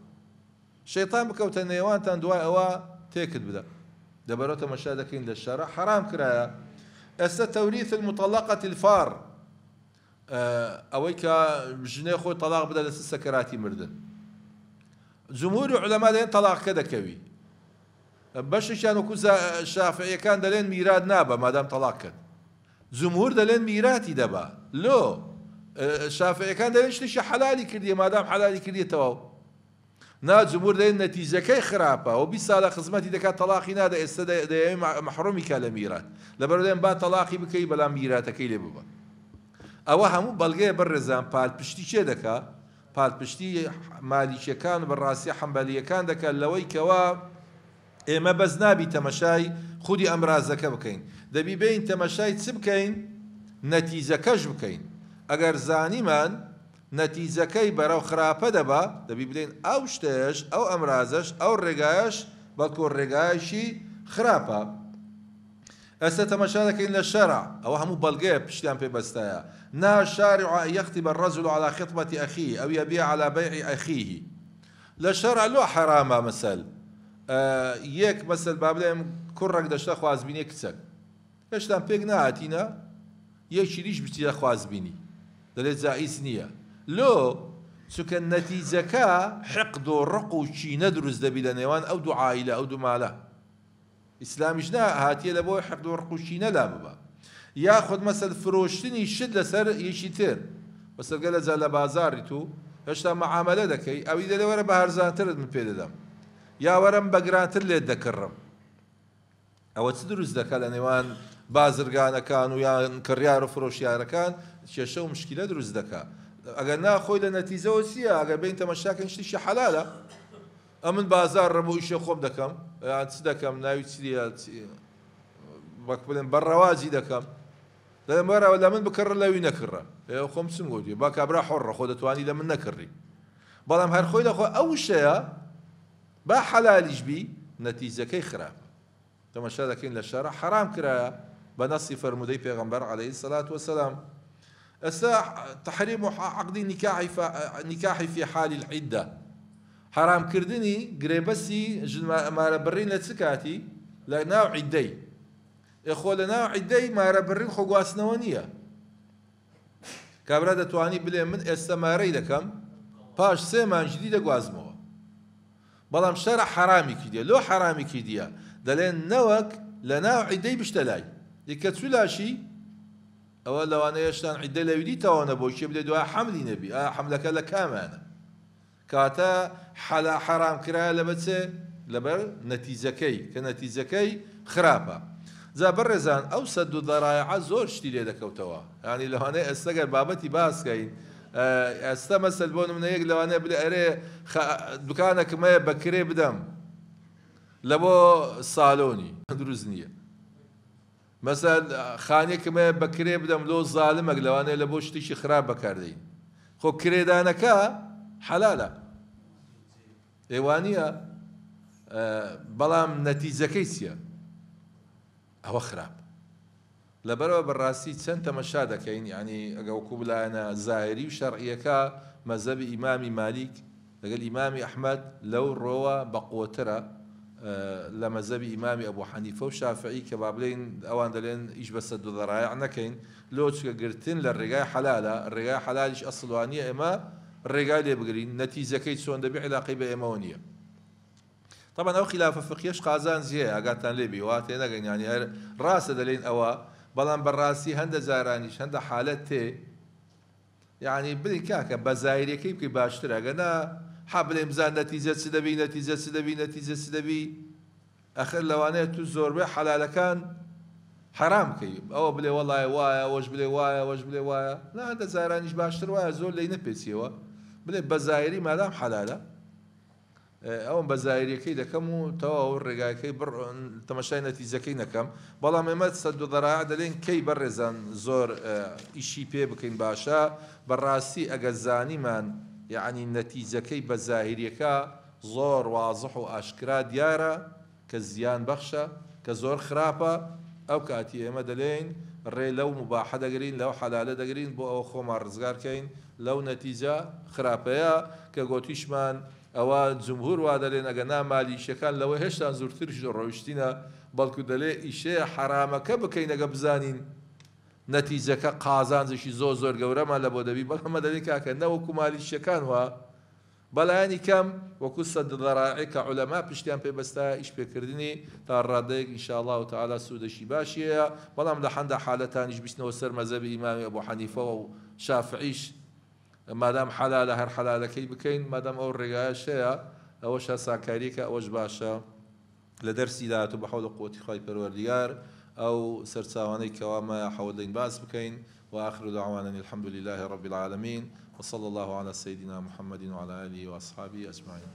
Speaker 1: شەیطان بکەوتە نێوانتان دوای ئەوە تێکت بدە. لەبەرەوە تەماشا دەکەین لە شەرع حەرام کرایە. ئێستا تەوریث المطلقة الفار، ئەوەی کە ژنێ خۆی تەلاق بدە لەسەر سەکەراتی مردن، جمهوری عولەما دەڵێن تەلاقەکە دەکەوی، بەشێکیان وەکو شافعیەکان دەڵێن میرات نابە مادام تەلاق کرد، جمهور دەڵێن میراتی دەبا. لۆ شافعیەکان دەڵێن شتێکی حەلالی کردیە مادام حەلالی کردیە تەواو. نا جمهور دەڵێن نەتیجەکەی خراپە و 20 ساڵە خزمەتی دەکات تەلاقی نادە، ئێستا دەیەوێ مەحرومی کا لە میرات، لەبەر دەڵێن با تەلاقی بکەی بەڵام میراتەکەی لێ ببە. ئەوە هەموو بەڵگەیە بەڕێزان پالپشتی چێ دەکا؟ پالپشتی مالیکیەکان و بەڕاستی حەنبەلیەکان دەکات لەوەی کەوا ئێمە بەس نابی تەمەشای خودی ئەمرازەکە بکەین، دەبی بین تەمەشای چ بکەین؟ نەتیجەکەش بکەین. ئەگەر زانیمان نەتیجەکەی بەرەو خراپە دەبا، دەبی بلێن ئەو شتەش ئەو ئەمرازەش ئەو ڕێگایەش بەڵکو ڕێگایەکی خراپە. ئێستا تەماشا دەکەین لە شەرع، ئەوە هەموو بەڵگەیە پشتیان پێ بەستایە. نهى الشارع أن يخطب الرجل على خطبة أخيه أو يبيع على بيع أخيه. لە شەرع لۆ حەرامە مەسەل یەک مەسەل با بڵێم کوڕێک دەشتە خوازبینی کچەک هێشتان پێک نەهاتینە یەکی دیش بچیە خوازبینی دەلێ جائیز نییە لۆ چونکە نەتیجەکە حقد و ڕق و کینە دروست دەبی لە نێوان ئەو دوو عائیلە ئەو دوو مالە ئیسلامیش نا هاتیە لە بۆ حقد و ڕق و کینە لا ببا یاخود مەسەل فرۆشتنی شت لەسەر یەکی تر مەسەل گەلە جار لە بازاڕیت و هێشتا مەعامەلە دەکەی ئەوی دەلێ وەرە بە هەرزانترت من پێ دەدەم یا وەرە من بە گرانتر لێت دەکڕم ئەوە چ دروست دەکا لە نێوان بازرگانەکان و یان کڕیار و فرۆشیارەکان کێشە و مشکیلە دروست دەکا ئەگەر نا خۆی لە نەتیجەوە چییە ئەگەر بین تەمەشاکەین شتێکی حەلالە ئەمن بازاڕە بۆ ئیشێ خۆم دەکەم یان چ دەکەم ناوی چییە وەک بڵێن بە ڕەواجی دەکەم دەڵێم وەرە لە من بکڕە لەوی نەکڕە ئێ خۆم چم گوتی با کابرا حڕە خۆ دەتوانی لە من نەکڕی بەڵام هەر خۆی لەخۆ ئەو شەیە با حەلالیش بی نەتیجەکەی خراپە تەمەشا دەکەین لە شەرع حەرام کرایە بە نەسی فەرموودەی پێغەمبەر عەلەیهی سەلات وەسەلام ئێستا تحریم عقدی نکاح فی حال العدە حەرامکردنی گرێبەستی ژن مارە بڕین لە چ کاتی؟ لە ناو عیدەی. ئێ خۆ لە ناو عیدەی مارە بڕین خۆ گواستنەوە نییە. کابرا دەتوانی بلێ من ئێستا مارەی دەکەم پاش سێ مانگی دی دەگوازمەوە. بەڵام شەرع حەرامی کردیە. لۆ حەرامی کردیە؟ دەلێن نەوەک لە ناو عیدەی بشتە لای. ئێ کە چوو لاشی ئەوە لەوانەیە شتان عیدە لەوی دی تەواو نەبوو کێ بلێ دوای حەملی نەبی. ئایا حەملەکە لە کامانە؟ کەواتە حەلا حەرام کرایە لەبەر چ؟ لەبەر نەتیجەکەی کە نەتیجەکەی خراپە. جا بەڕێزان ئەو سەد و ذەرایعە زۆر شتی لێ دەکەوتەوە یانی لەوانەیە ئێستا گەر بابەتی باس کەین ئێستا مەسەل بۆ نمونە یەک لەوانەیە بلێ ئەرێ دوکانەکم هەیە بە کرێ بدەم لە بۆ سالۆنی دروست نییە مەسەل خانیەکم هەیە بە کرێ بدەم لۆ زالمەک لەوانەیە لە بۆ شتێکی خراپ بەکاردێین خۆ کرێدانەکە حەلالە ئێ وانیە بەڵام نەتیجەکەی چییە ئەوە خراپ لەبەرەوە بەڕاستی چەند تەمەشا دەکەین یعنی ئەگە وەکو بلایەنە زاهری و شەرعیەکە مەزەبی ئیمامی مالیک لەگەل ئیمامی ئەحمەد لەو ڕۆوە بەقوەترە لە مەزەبی ئیمامی ئەبو حەنیفە و شافعی کە با بلێین ئەوان دەلێن ئیش بە سەد و ذەرایع نەکەین لۆ چونکە گرتن لە ڕێگای حەلالە ڕێگای حەلالیش ئەسڵ وانیە ئێمە ڕێگای لێ بگرین نەتیجەکەی چۆن دەبی عیلاقەی بە ئێمەوە نیە طبعا ئەو خلافە فقهیەش قازانجی هەیە ئاگاتان لێ بی وا تێنەگەین یانی هەر ڕاستە دەلێین ئەوە بەڵام بەڕاستی هەندە جارانیش هەندە حالەت تێ یەعنی بری کاکە بە زایریەکەی بکەی باشترە گەر نا حا بلێن بزان نەتیجە چ دەبی نەتیجە چ دەبی نەتیجە چ دەبی ئەخر لەوانەیە تو زۆربەی حەلالەکان حەرام بکەی ئەوە بلێ وەڵای وایە ئەوەش بلێ وایە ئەوەش بلێ وایە نا هەندە جارانیش باشتر وایە زۆر لێی نەپێچیەوە بلێ بە زایری مادام حەلالە ئەوم بە زایریەکەی دەکەم و تەواو ڕێگاکەی بڕ تەمەشای نەتیجەکەی نەکەم بەڵام ئێمە سەد و ذەرائع دەلێین کەی بەڕێزان زۆر ئیشی پێ بکەین باشە بەڕاستی ئەگەر زانیمان یەعنی نەتیجەکەی بە زاهیریەکە زۆر وازح و ئاشکرا دیارە کە زیان بەخشە کە زۆر خراپە ئەو کاتی ئێمە دەلێین ڕێ لەو موباحە دەگرین لەو حەلالە دەگرین بۆ ئەوە خۆمان ڕزگار کەین لەو نەتیجە خراپەیە کە گۆتیشمان ئەوە جمهور وا دەلێن ئەگەر نا مالیکیەکان لەوە هێشتان زورتریش ڕۆیشتینە بەڵکو دەلێ ئیشەیە حەرامەکە بکەین ئەگەر بزانین نەتیجەکە قازانجێکی زۆر زۆر گەورەمان لەبۆ دەبی بەڵام ئەمە دەلێن کاکە نە وەکو مالیکیەکان وا بەلایەنی کەم وەکو سد ذرائع کە عولەما پشتیان پێ بەستایە ئیش پێکردنی تا ڕادەیەک ان شاء اللە تعالی سوودێکی باشی هەیە بەڵام لە حەندە حالەتانیش بچنەوە سەر مەزهەبی ئیمامی ئەبو حەنیفە و شافعیش مادام حەلالە هەر حەلالەکەی بکەین مادام ئەو ڕێگایەش هەیە ئەوەش هاسانکاریەکە ئەوەش باشە لە دەرسی داهاتوو بە حەول و قوەتی خوای پەروەردگار ئەو سەرچاوانەی کەوا مایە حەول دەین باس بکەین وآخر دعوانا ان الحمد لله رب العالمین وصلی اللە علی سیدنا محمد وعلی آله واصحابه اجمعین.